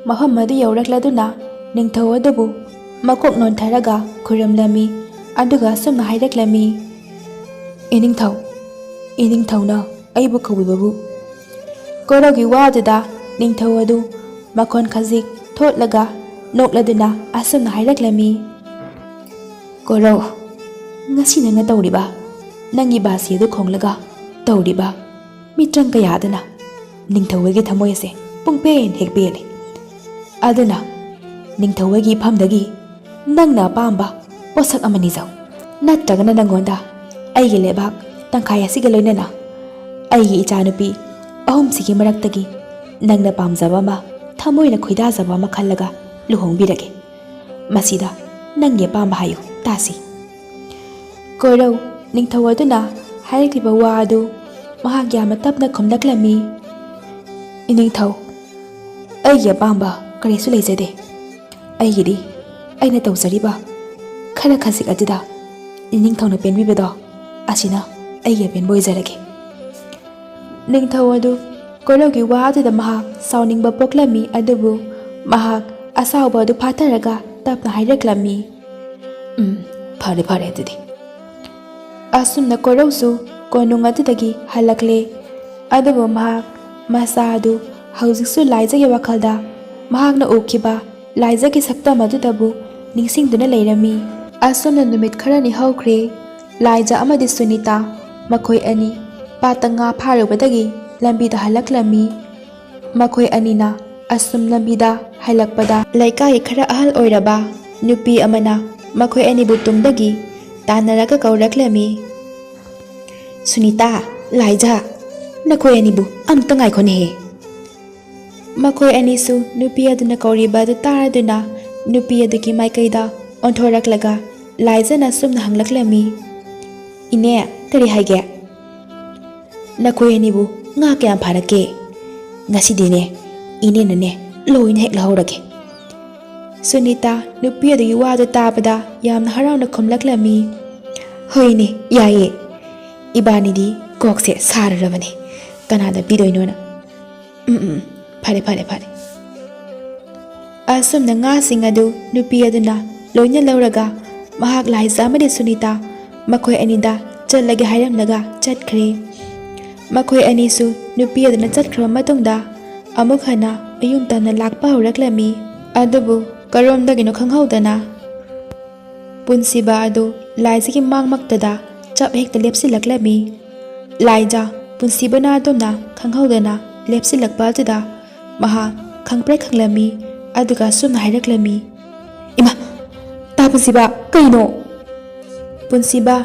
ꯃꯐꯝ ꯑꯗꯨ ꯌꯧꯔꯛꯂꯗꯨꯅ ꯅꯤꯡꯊꯧ ꯑꯗꯨꯕꯨ ꯃꯀꯣꯛ ꯅꯣꯟꯊꯔꯒ ꯈꯨꯔꯨꯝꯂꯝꯃꯤ꯫ ꯑꯗꯨꯒ ꯑꯁꯨꯝꯅ ꯍꯥꯏꯔꯛꯂꯝꯃꯤ, "ꯏꯅꯤꯡꯊꯧ, ꯏꯅꯤꯡꯊꯧꯅ ꯑꯩꯕꯨ ꯀꯧꯕꯤꯕꯕꯨ?" ꯀꯣꯔꯧꯒꯤ ꯋꯥꯗꯨꯗ ꯅꯤꯡꯊꯧ ꯑꯗꯨ ꯃꯈꯣꯟ ꯈꯖꯤꯛ ꯊꯣꯛꯂꯒ ꯅꯣꯛꯂꯗꯨꯅ ꯑꯁꯨꯝꯅ ꯍꯥꯏꯔꯛꯂꯝꯃꯤ, "ꯀꯣꯔꯧ, ꯉꯁꯤ ꯅꯪꯅ ꯇꯧꯔꯤꯕ, ꯅꯪꯒꯤ ꯕꯥꯁꯤ ꯑꯗꯨ ꯈꯣꯡꯂꯒ ꯇꯧꯔꯤꯕ ꯃꯤꯇ꯭ꯔꯪ ꯀꯌꯥ ꯑꯗꯨꯅ ꯅꯤꯡꯊꯧ ꯍꯣꯏꯒꯤ ꯊꯃꯣꯏ ꯑꯁꯦ ꯄꯨꯡꯄꯦꯟ ꯍꯦꯛ ꯄꯦꯜꯂꯤ꯫ ꯑꯗꯨꯅ ꯅꯤꯡꯊꯧ ꯍꯣꯏꯒꯤ ꯏꯐꯝꯗꯒꯤ ꯅꯪꯅ ꯑꯄꯥꯝꯕ ꯄꯣꯠꯁꯛ ꯑꯃ ꯅꯤꯖꯧ꯫ ꯅꯠꯇ꯭ꯔꯒꯅ ꯅꯪꯉꯣꯟꯗ ꯑꯩꯒꯤ ꯂꯩꯕꯥꯛ ꯇꯪꯈꯥꯏ ꯑꯁꯤꯒ ꯂꯣꯏꯅꯅ ꯑꯩꯒꯤ ꯏꯆꯥꯅꯨꯄꯤ ꯑꯍꯨꯝꯁꯤꯒꯤ ꯃꯔꯛꯇꯒꯤ ꯅꯪꯅ ꯄꯥꯝꯖꯕ ꯑꯃ, ꯊꯃꯣꯏꯅ ꯈꯣꯏꯗꯥꯖꯕ ꯑꯃ ꯈꯜꯂꯒ ꯂꯨꯍꯣꯡꯕꯤꯔꯒꯦ꯫ ꯃꯁꯤꯗ ꯅꯪꯒꯤ ꯑꯄꯥꯝꯕ ꯍꯥꯏꯌꯨ ꯇꯥꯁꯤ꯫" ꯀꯣꯔꯧ ꯅꯤꯡꯊꯧ ꯑꯗꯨꯅ ꯍꯥꯏꯔꯛꯂꯤꯕ ꯋꯥ ꯑꯗꯨ ꯃꯍꯥꯛ ꯌꯥꯝꯅ ꯇꯞꯅ ꯈꯨꯝꯂꯛꯂꯝꯃꯤ, "ꯏꯅꯤꯡꯊꯧ, ꯑꯩꯒꯤ ꯑꯄꯥꯝꯕ ꯀꯔꯤꯁꯨ ꯂꯩꯖꯗꯦ꯫ ꯑꯩꯒꯤꯗꯤ ꯑꯩꯅ ꯇꯧꯖꯔꯤꯕ ꯈꯔ ꯈꯖꯤꯛ ꯑꯗꯨꯗ ꯅꯤꯡꯊꯧꯅ ꯄꯦꯟꯕꯤꯕꯗꯣ ꯑꯁꯤꯅ ꯑꯩꯒꯤ ꯑꯄꯦꯟꯕ ꯑꯣꯏꯖꯔꯒꯦ꯫ ꯅꯤꯡꯊꯧ ꯑꯗꯨ ꯀꯣꯏꯔꯧꯒꯤ ꯋꯥ ꯑꯗꯨꯗ ꯃꯍꯥꯛ ꯁꯥꯎꯅꯤꯡꯕ ꯄꯣꯛꯂꯝꯃꯤ, ꯑꯗꯨꯕꯨ ꯃꯍꯥꯛ ꯑꯁꯥꯎꯕ ꯑꯗꯨ ꯐꯥꯊꯔꯒ ꯇꯞꯅ ꯍꯥꯏꯔꯛꯂꯝꯃꯤ, "ꯎꯝ, ꯐꯔꯦ, ꯐꯔꯦ ꯑꯗꯨꯗꯤ꯫" ꯑꯁꯨꯝꯅ ꯀꯣꯏꯔꯧꯁꯨ ꯀꯣꯅꯨꯡ ꯑꯗꯨꯗꯒꯤ ꯍꯜꯂꯛꯂꯦ꯫ ꯑꯗꯨꯕꯨ ꯃꯍꯥꯛ ꯃꯁꯥ ꯑꯗꯨ ꯍꯧꯖꯤꯛꯁꯨ ꯂꯥꯏꯖꯒꯤ ꯋꯥꯈꯜꯗ ꯃꯍꯥꯛꯅ ꯎꯈꯤꯕ ꯂꯥꯏꯖꯒꯤ ꯁꯛꯇꯝ ꯑꯗꯨꯗꯕꯨ ꯅꯤꯡꯁꯤꯡꯗꯨꯅ ꯂꯩꯔꯝꯃꯤ꯫ ꯑꯁꯨꯝꯅ ꯅꯨꯃꯤꯠ ꯈꯔꯅꯤ ꯍꯧꯈ꯭ꯔꯦ꯫ ꯂꯥꯏꯖ ꯑꯃꯗꯤ ꯁꯨꯅꯤꯇꯥ ꯃꯈꯣꯏ ꯑꯅꯤ ꯄꯥꯠꯇ ꯉꯥ ꯐꯥꯔꯨꯕꯗꯒꯤ ꯂꯝꯕꯤꯗ ꯍꯜꯂꯛꯂꯝꯃꯤ꯫ ꯃꯈꯣꯏ ꯑꯅꯤꯅ ꯑꯁꯨꯝ ꯂꯝꯕꯤꯗ ꯍꯜꯂꯛꯄꯗ ꯂꯩꯀꯥꯏꯒꯤ ꯈꯔ ꯑꯍꯜ ꯑꯣꯏꯔꯕ ꯅꯨꯄꯤ ꯑꯃꯅ ꯃꯈꯣꯏ ꯑꯅꯤꯕꯨ ꯇꯨꯡꯗꯒꯤ ꯇꯥꯟꯅꯔꯒ ꯀꯧꯔꯛꯂꯝꯃꯤ, "ꯁꯨꯅꯤꯇꯥ, ꯂꯥꯏꯖ, ꯅꯈꯣꯏ ꯑꯅꯤꯕꯨ ꯑꯝꯇ ꯉꯥꯏꯈꯣꯅꯦꯍꯦ꯫" ꯃꯈꯣꯏ ꯑꯅꯤꯁꯨ ꯅꯨꯄꯤ ꯑꯗꯨꯅ ꯀꯧꯔꯤꯕ ꯑꯗꯨ ꯇꯥꯔꯗꯨꯅ ꯅꯨꯄꯤ ꯑꯗꯨꯒꯤ ꯃꯥꯏꯀꯩꯗ ꯑꯣꯟꯊꯣꯔꯛꯂꯒ ꯂꯥꯏꯖꯅ ꯑꯁꯨꯝꯅ ꯍꯪꯂꯛꯂꯝꯃꯤ, "ꯏꯅꯦ, ꯀꯔꯤ ꯍꯥꯏꯒꯦ?" "ꯅꯈꯣꯏ ꯑꯅꯤꯕꯨ ꯉꯥ ꯀꯌꯥꯝ ꯐꯥꯔꯛꯀꯦ?" "ꯉꯁꯤꯗꯤꯅꯦ, ꯏꯅꯦꯅꯅꯦ ꯂꯣꯏꯅ ꯍꯦꯛ ꯂꯧꯍꯧꯔꯒꯦ꯫" ꯁꯨꯅꯤꯇꯥ ꯅꯨꯄꯤ ꯑꯗꯨꯒꯤ ꯋꯥꯗꯨ ꯇꯥꯕꯗ ꯌꯥꯝꯅ ꯍꯔꯥꯎꯅ ꯈꯨꯝꯂꯛꯂꯝꯃꯤ, "ꯍꯣꯏꯅꯦ, ꯌꯥꯏꯌꯦ꯫ ꯏꯕꯥꯅꯤꯗꯤ ꯀꯣꯛꯁꯦ ꯁꯥꯔꯨꯔꯕꯅꯤ꯫ ꯀꯅꯥꯗ ꯄꯤꯗꯣꯏꯅꯣꯅ꯫ ꯎꯝ, ꯎꯝ, ꯐꯔꯦ, ꯐꯔꯦ, ꯐꯔꯦ꯫" ꯑꯁꯨꯝꯅ ꯉꯥꯁꯤꯡ ꯑꯗꯨ ꯅꯨꯄꯤ ꯑꯗꯨꯅ ꯂꯣꯏꯅ ꯂꯧꯔꯒ ꯃꯍꯥꯛ ꯂꯥꯏꯖ ꯑꯃꯗꯤ ꯁꯨꯅꯤꯇꯥ ꯃꯈꯣꯏ ꯑꯅꯤꯗ ꯆꯠꯂꯒꯦ ꯍꯥꯏꯔꯝꯂꯒ ꯆꯠꯈ꯭ꯔꯦ꯫ ꯃꯈꯣꯏ ꯑꯅꯤꯁꯨ ꯅꯨꯄꯤ ꯑꯗꯨꯅ ꯆꯠꯈ꯭ꯔꯕ ꯃꯇꯨꯡꯗ ꯑꯃꯨꯛ ꯍꯟꯅ ꯃꯌꯨꯝ ꯇꯝꯅ ꯂꯥꯛꯄ ꯍꯧꯔꯛꯂꯝꯃꯤ꯫ ꯑꯗꯨꯕꯨ ꯀꯔꯣꯝꯗꯒꯤꯅꯣ ꯈꯪꯍꯧꯗꯅ ꯄꯨꯟꯁꯤꯕ ꯑꯗꯨ ꯂꯥꯏꯖꯒꯤ ꯃꯥꯡꯃꯛꯇꯗ ꯆꯞ ꯍꯦꯛꯇ ꯂꯦꯞꯁꯤꯜꯂꯛꯂꯝꯃꯤ꯫ ꯂꯥꯏꯖ ꯄꯨꯟꯁꯤꯕꯅ ꯑꯗꯨꯝꯅ ꯈꯪꯍꯧꯗꯅ ꯂꯦꯞꯁꯤꯜꯂꯛꯄ ꯑꯗꯨꯗ ꯃꯍꯥꯛ ꯈꯪꯄ꯭ꯔꯦꯛ ꯈꯪꯂꯝꯃꯤ, ꯑꯗꯨꯒ ꯑꯁꯨꯝꯅ ꯍꯥꯏꯔꯛꯂꯝꯃꯤ, "ꯏꯃꯥ, ꯇꯥ ꯄꯨꯟꯁꯤꯕ, ꯀꯩꯅꯣ?" ꯄꯨꯟꯁꯤꯕ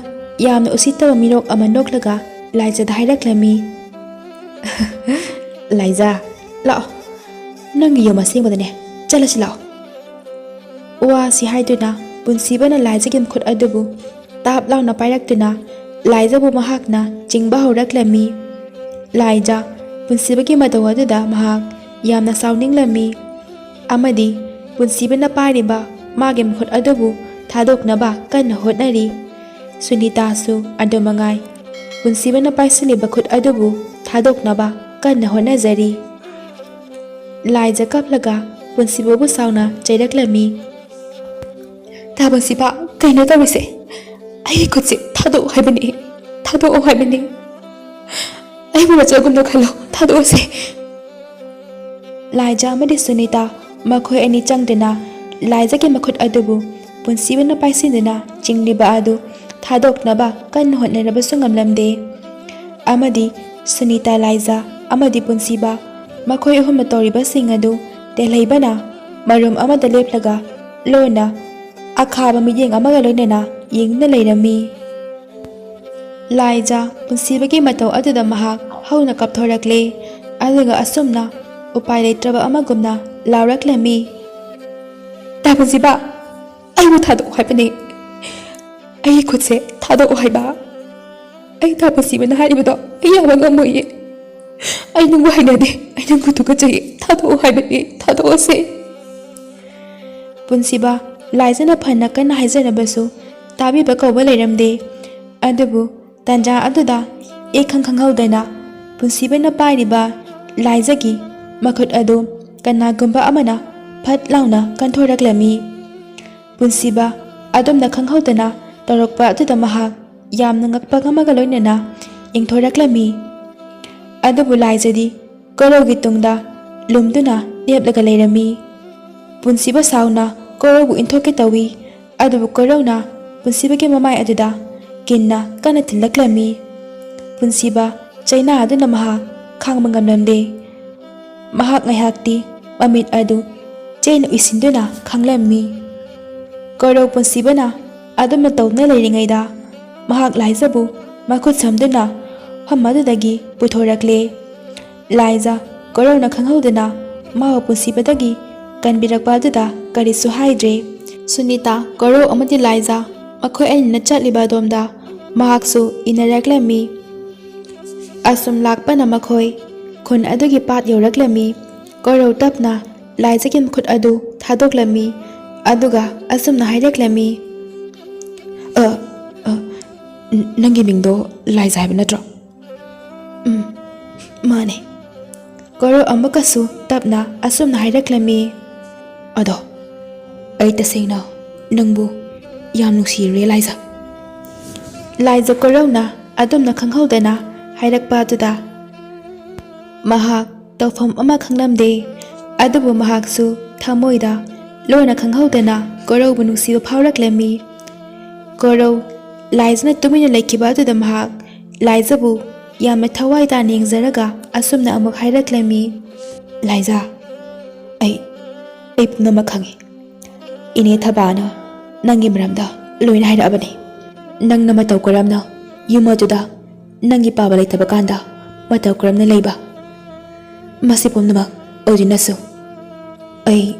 ꯌꯥꯝꯅ ꯎꯁꯤꯠꯇꯕ ꯃꯤꯅꯣꯛ ꯑꯃ ꯅꯣꯛꯂꯒ ꯂꯥꯏꯖꯗ ꯍꯥꯏꯔꯛꯂꯝꯃꯤ, "ꯂꯥꯏꯖ, ꯂꯥꯛꯑꯣ, ꯅꯪꯒꯤ ꯌꯨꯝ ꯑꯁꯦꯡꯕꯗꯅꯦ ꯆꯠꯂꯁꯤ ꯂꯥꯛꯑꯣ꯫" ꯋꯥꯁꯤ ꯍꯥꯏꯗꯨꯅ ꯄꯨꯟꯁꯤꯕꯅ ꯂꯥꯏꯖꯒꯤ ꯃꯈꯨꯠ ꯑꯗꯨꯕꯨ ꯇꯥꯞ ꯂꯥꯎꯅ ꯄꯥꯏꯔꯛꯇꯨꯅ ꯂꯥꯏꯖꯕꯨ ꯃꯍꯥꯛꯅ ꯆꯤꯡꯕ ꯍꯧꯔꯛꯂꯝꯃꯤ꯫ ꯂꯥꯏꯖ ꯄꯨꯟꯁꯤꯕꯒꯤ ꯃꯇꯧ ꯑꯗꯨꯗ ꯃꯍꯥꯛ ꯌꯥꯝꯅ ꯁꯥꯎꯅꯤꯡꯂꯝꯃꯤ ꯑꯃꯗꯤ ꯄꯨꯟꯁꯤꯕꯅ ꯄꯥꯏꯔꯤꯕ ꯃꯥꯒꯤ ꯃꯈꯨꯠ ꯑꯗꯨꯕꯨ ꯊꯥꯗꯣꯛꯅꯕ ꯀꯟꯅ ꯍꯣꯠꯅꯔꯤ꯫ ꯁꯨꯅꯤꯇꯥꯁꯨ ꯑꯗꯨ ꯃꯉꯥꯏ꯫ ꯄꯨꯟꯁꯤꯕꯅ ꯄꯥꯏꯁꯤꯜꯂꯤꯕ ꯈꯨꯠ ꯑꯗꯨꯕꯨ ꯊꯥꯗꯣꯛꯅꯕ ꯀꯟꯅ ꯍꯣꯠꯅꯖꯔꯤ꯫ ꯂꯥꯏꯖ ꯀꯞꯂꯒ ꯄꯨꯟꯁꯤꯕꯕꯨ ꯁꯥꯎꯅ ꯆꯩꯔꯛꯂꯝꯃꯤ꯫ "ꯇꯥ ꯄꯨꯟꯁꯤꯕ, ꯀꯩꯅꯣ ꯇꯧꯔꯤꯁꯦ? ꯑꯩꯒꯤ ꯈꯨꯠꯁꯦ ꯊꯥꯗꯣꯛꯑꯣ ꯍꯥꯏꯕꯅꯤ, ꯊꯥꯗꯣꯛꯑꯣ ꯍꯥꯏꯕꯅꯤ꯫ ꯑꯩꯕꯨ ꯃꯆꯥꯒꯨꯝꯅ ꯈꯜꯂꯣ, ꯊꯥꯗꯣꯛꯑꯣꯁꯦ꯫" ꯂꯥꯏꯖ ꯑꯃꯗꯤ ꯁꯨꯅꯤꯇꯥ ꯃꯈꯣꯏ ꯑꯅꯤ ꯆꯪꯗꯨꯅ ꯂꯥꯏꯖꯒꯤ ꯃꯈꯨꯠ ꯑꯗꯨꯕꯨ ꯄꯨꯟꯁꯤꯕꯅ ꯄꯥꯏꯁꯤꯟꯗꯨꯅ ꯆꯤꯡꯂꯤꯕ ꯑꯗꯨ ꯊꯥꯗꯣꯛꯅꯕ ꯀꯟꯅ ꯍꯣꯠꯅꯔꯕꯁꯨ ꯉꯝꯂꯝꯗꯦ꯫ ꯑꯃꯗꯤ ꯁꯨꯅꯤꯇꯥ, ꯂꯥꯏꯖ ꯑꯃꯗꯤ ꯄꯨꯟꯁꯤꯕ ꯃꯈꯣꯏ ꯑꯍꯨꯝꯅ ꯇꯧꯔꯤꯕꯁꯤꯡ ꯑꯗꯨ ꯇꯦꯜꯍꯩꯕꯅ ꯃꯔꯨꯝ ꯑꯃꯗ ꯂꯦꯞꯂꯒ ꯂꯣꯟꯅ ꯑꯈꯥꯕ ꯃꯤꯠꯌꯦꯡ ꯑꯃꯒ ꯂꯣꯏꯅꯅ ꯌꯦꯡꯗꯨꯅ ꯂꯩꯔꯝꯃꯤ꯫ ꯂꯥꯏꯖ ꯄꯨꯟꯁꯤꯕꯒꯤ ꯃꯇꯧ ꯑꯗꯨꯗ ꯃꯍꯥꯛ ꯍꯧꯅ ꯀꯞꯊꯣꯔꯛꯂꯦ꯫ ꯑꯗꯨꯒ ꯑꯁꯨꯝꯅ ꯎꯄꯥꯏ ꯂꯩꯇ꯭ꯔꯕ ꯑꯃꯒꯨꯝꯅ ꯂꯥꯎꯔꯛꯂꯝꯃꯤ꯫ "ꯇꯥ ꯄꯨꯟꯁꯤꯕ, ꯑꯩꯕꯨ ꯊꯥꯗꯣꯛꯑꯣ ꯍꯥꯏꯕꯅꯦ꯫ ꯑꯩꯒꯤ ꯈꯨꯠꯁꯦ ꯊꯥꯗꯣꯛꯑꯣ ꯍꯥꯏꯕ꯫ ꯑꯩ ꯇꯥ ꯄꯨꯟꯁꯤꯕꯅ ꯍꯥꯏꯔꯤꯕꯗꯣ ꯑꯩ ꯌꯥꯕ ꯉꯝꯃꯣꯏꯌꯦ꯫ ꯑꯩ ꯅꯪꯕꯨ ꯍꯩꯅꯗꯦ, ꯑꯩ ꯅꯪꯕꯨ ꯇꯨꯀꯠꯆꯩꯌꯦ꯫ ꯊꯥꯗꯣꯛꯑꯣ ꯍꯥꯏꯕꯅꯦ, ꯊꯥꯗꯣꯛꯑꯣꯁꯦ꯫" ꯄꯨꯟꯁꯤꯕ, ꯂꯥꯏꯖꯅ ꯐꯅ ꯀꯟꯅ ꯍꯥꯏꯖꯔꯕꯁꯨ ꯇꯥꯕꯤꯕ ꯀꯧꯕ ꯂꯩꯔꯝꯗꯦ꯫ ꯑꯗꯨꯕꯨ ꯇꯥꯟꯖꯥ ꯑꯗꯨꯗ ꯏꯈꯪ ꯈꯪꯍꯧꯗꯅ ꯄꯨꯟꯁꯤꯕꯅ ꯄꯥꯏꯔꯤꯕ ꯂꯥꯏꯖꯒꯤ ꯃꯈꯨꯠ ꯑꯗꯨ ꯀꯅꯥꯒꯨꯝꯕ ꯑꯃꯅ ꯐꯠ ꯂꯥꯎꯅ ꯀꯟꯊꯣꯔꯛꯂꯝꯃꯤ꯫ ꯄꯨꯟꯁꯤꯕ ꯑꯗꯨꯝꯅ ꯈꯪꯍꯧꯗꯅ ꯇꯧꯔꯛꯄ ꯑꯗꯨꯗ ꯃꯍꯥꯛ ꯌꯥꯝꯅ ꯉꯛꯄ ꯑꯃꯒ ꯂꯣꯏꯅꯅ ꯌꯦꯡꯊꯣꯔꯛꯂꯝꯃꯤ꯫ ꯑꯗꯨꯕꯨ ꯂꯥꯏꯖꯗꯤ ꯀꯣꯔꯧꯒꯤ ꯇꯨꯡꯗ ꯂꯨꯝꯗꯨꯅ ꯂꯦꯞꯂꯒ ꯂꯩꯔꯝꯃꯤ꯫ ꯄꯨꯟꯁꯤꯕ ꯁꯥꯎꯅ ꯀꯣꯔꯧꯕꯨ ꯏꯟꯊꯣꯛꯀꯦ ꯇꯧꯏ꯫ ꯑꯗꯨꯕꯨ ꯀꯣꯔꯧꯅ ꯄꯨꯟꯁꯤꯕꯒꯤ ꯃꯃꯥꯏ ꯑꯗꯨꯗ ꯀꯤꯟꯅ ꯀꯟꯅ ꯊꯤꯜꯂꯛꯂꯝꯃꯤ꯫ ꯄꯨꯟꯁꯤꯕ ꯆꯩꯅꯥ ꯑꯗꯨꯅ ꯃꯍꯥꯛ ꯈꯥꯡꯕ ꯉꯝꯂꯝꯗꯦ꯫ ꯃꯍꯥꯛ ꯉꯥꯏꯍꯥꯛꯇꯤ ꯃꯃꯤꯠ ꯑꯗꯨ ꯆꯩꯅ ꯎꯏꯁꯤꯟꯗꯨꯅ ꯈꯥꯡꯂꯝꯃꯤ꯫ ꯀꯣꯔꯧ ꯄꯨꯟꯁꯤꯕꯅ ꯑꯗꯨꯝꯅ ꯇꯧꯗꯨꯅ ꯂꯩꯔꯤꯉꯩꯗ ꯃꯍꯥꯛ ꯂꯥꯏꯖꯕꯨ ꯃꯈꯨꯠ ꯁꯝꯗꯨꯅ ꯐꯝ ꯑꯗꯨꯗꯒꯤ ꯄꯨꯊꯣꯔꯛꯂꯦ꯫ ꯂꯥꯏꯖ ꯀꯣꯔꯧꯅ ꯈꯪꯍꯧꯗꯅ ꯃꯥꯕꯨ ꯄꯨꯟꯁꯤꯕꯗꯒꯤ ꯀꯟꯕꯤꯔꯛꯄ ꯑꯗꯨꯗ ꯀꯔꯤꯁꯨ ꯍꯥꯏꯗ꯭ꯔꯦ꯫ ꯁꯨꯅꯤꯇꯥ, ꯀꯣꯔꯧ ꯑꯃꯗꯤ ꯂꯥꯏꯖ ꯃꯈꯣꯏ ꯑꯅꯤꯅ ꯆꯠꯂꯤꯕ ꯑꯗꯣꯝꯗ ꯃꯍꯥꯛꯁꯨ ꯏꯟꯅꯔꯛꯂꯝꯃꯤ꯫ ꯑꯁꯨꯝ ꯂꯥꯛꯄꯅ ꯃꯈꯣꯏ ꯈꯨꯟ ꯑꯗꯨꯒꯤ ꯄꯥꯠ ꯌꯧꯔꯛꯂꯝꯃꯤ꯫ ꯀꯣꯔꯧ ꯇꯞꯅ ꯂꯥꯏꯖꯒꯤ ꯃꯈꯨꯠ ꯑꯗꯨ ꯊꯥꯗꯣꯛꯂꯝꯃꯤ꯫ ꯑꯗꯨꯒ ꯑꯁꯨꯝꯅ ꯍꯥꯏꯔꯛꯂꯝꯃꯤ, "ꯑ, ꯑ, ꯅꯪꯒꯤ ꯃꯤꯡꯗꯣ ꯂꯥꯏꯖ ꯍꯥꯏꯕ ꯅꯠꯇ꯭ꯔꯣ? ꯎꯝ, ꯃꯥꯅꯦ꯫ ꯀꯣꯔꯧ ꯑꯃꯨꯛꯀꯁꯨ ꯇꯞꯅ ꯑꯁꯨꯝꯅ ꯍꯥꯏꯔꯛꯂꯝꯃꯤ꯫ ꯑꯗꯣ ꯑꯩ ꯇꯁꯦꯡꯅ ꯅꯪꯕꯨ ꯌꯥꯝ ꯅꯨꯡꯁꯤꯔꯨꯔꯦ ꯂꯥꯏꯖ꯫ ꯂꯥꯏꯖ ꯀꯣꯔꯧꯅ ꯑꯗꯨꯝꯅ ꯈꯪꯍꯧꯗꯅ ꯍꯥꯏꯔꯛꯄ ꯑꯗꯨꯗ ꯃꯍꯥꯛ ꯇꯧꯐꯝ ꯑꯃ ꯈꯪꯂꯝꯗꯦ꯫ ꯑꯗꯨꯕꯨ ꯃꯍꯥꯛꯁꯨ ꯊꯃꯣꯏꯗ ꯂꯣꯟꯅ ꯈꯪꯍꯧꯗꯅ ꯀꯣꯔꯧꯕꯨ ꯅꯨꯡꯁꯤꯕ ꯐꯥꯎꯔꯛꯂꯝꯃꯤ꯫ ꯀꯣꯔꯧ ꯂꯥꯏꯖꯅ ꯇꯨꯃꯤꯟꯅ ꯂꯩꯈꯤꯕ ꯑꯗꯨꯗ ꯃꯍꯥꯛ ꯂꯥꯏꯖꯕꯨ ꯌꯥꯝꯅ ꯊꯋꯥꯏ ꯇꯥꯅ ꯌꯦꯡꯖꯔꯒ ꯑꯁꯨꯝꯅ ꯑꯃꯨꯛ ꯍꯥꯏꯔꯛꯂꯝꯃꯤ, "ꯂꯥꯏꯖ, ꯑꯩ, ꯑꯩ ꯄꯨꯝꯅꯃꯛ ꯈꯪꯏ꯫ ꯏꯅꯦ ꯊꯕꯥꯅ ꯅꯪꯒꯤ ꯃꯔꯝꯗ ꯂꯣꯏꯅ ꯍꯥꯏꯔꯛꯑꯕꯅꯤ꯫ ꯅꯪꯅ ꯃꯇꯧ ꯀꯔꯝꯅ ꯌꯨꯝ ꯑꯗꯨꯗ ꯅꯪꯒꯤ ꯄꯥꯕ ꯂꯩꯇꯕ ꯀꯥꯟꯗ ꯃꯇꯧ ꯀꯔꯝꯅ ꯂꯩꯕ? ꯃꯁꯤ ꯄꯨꯝꯅꯃꯛ ꯑꯣꯏꯗꯨꯅꯁꯨ ꯑꯩ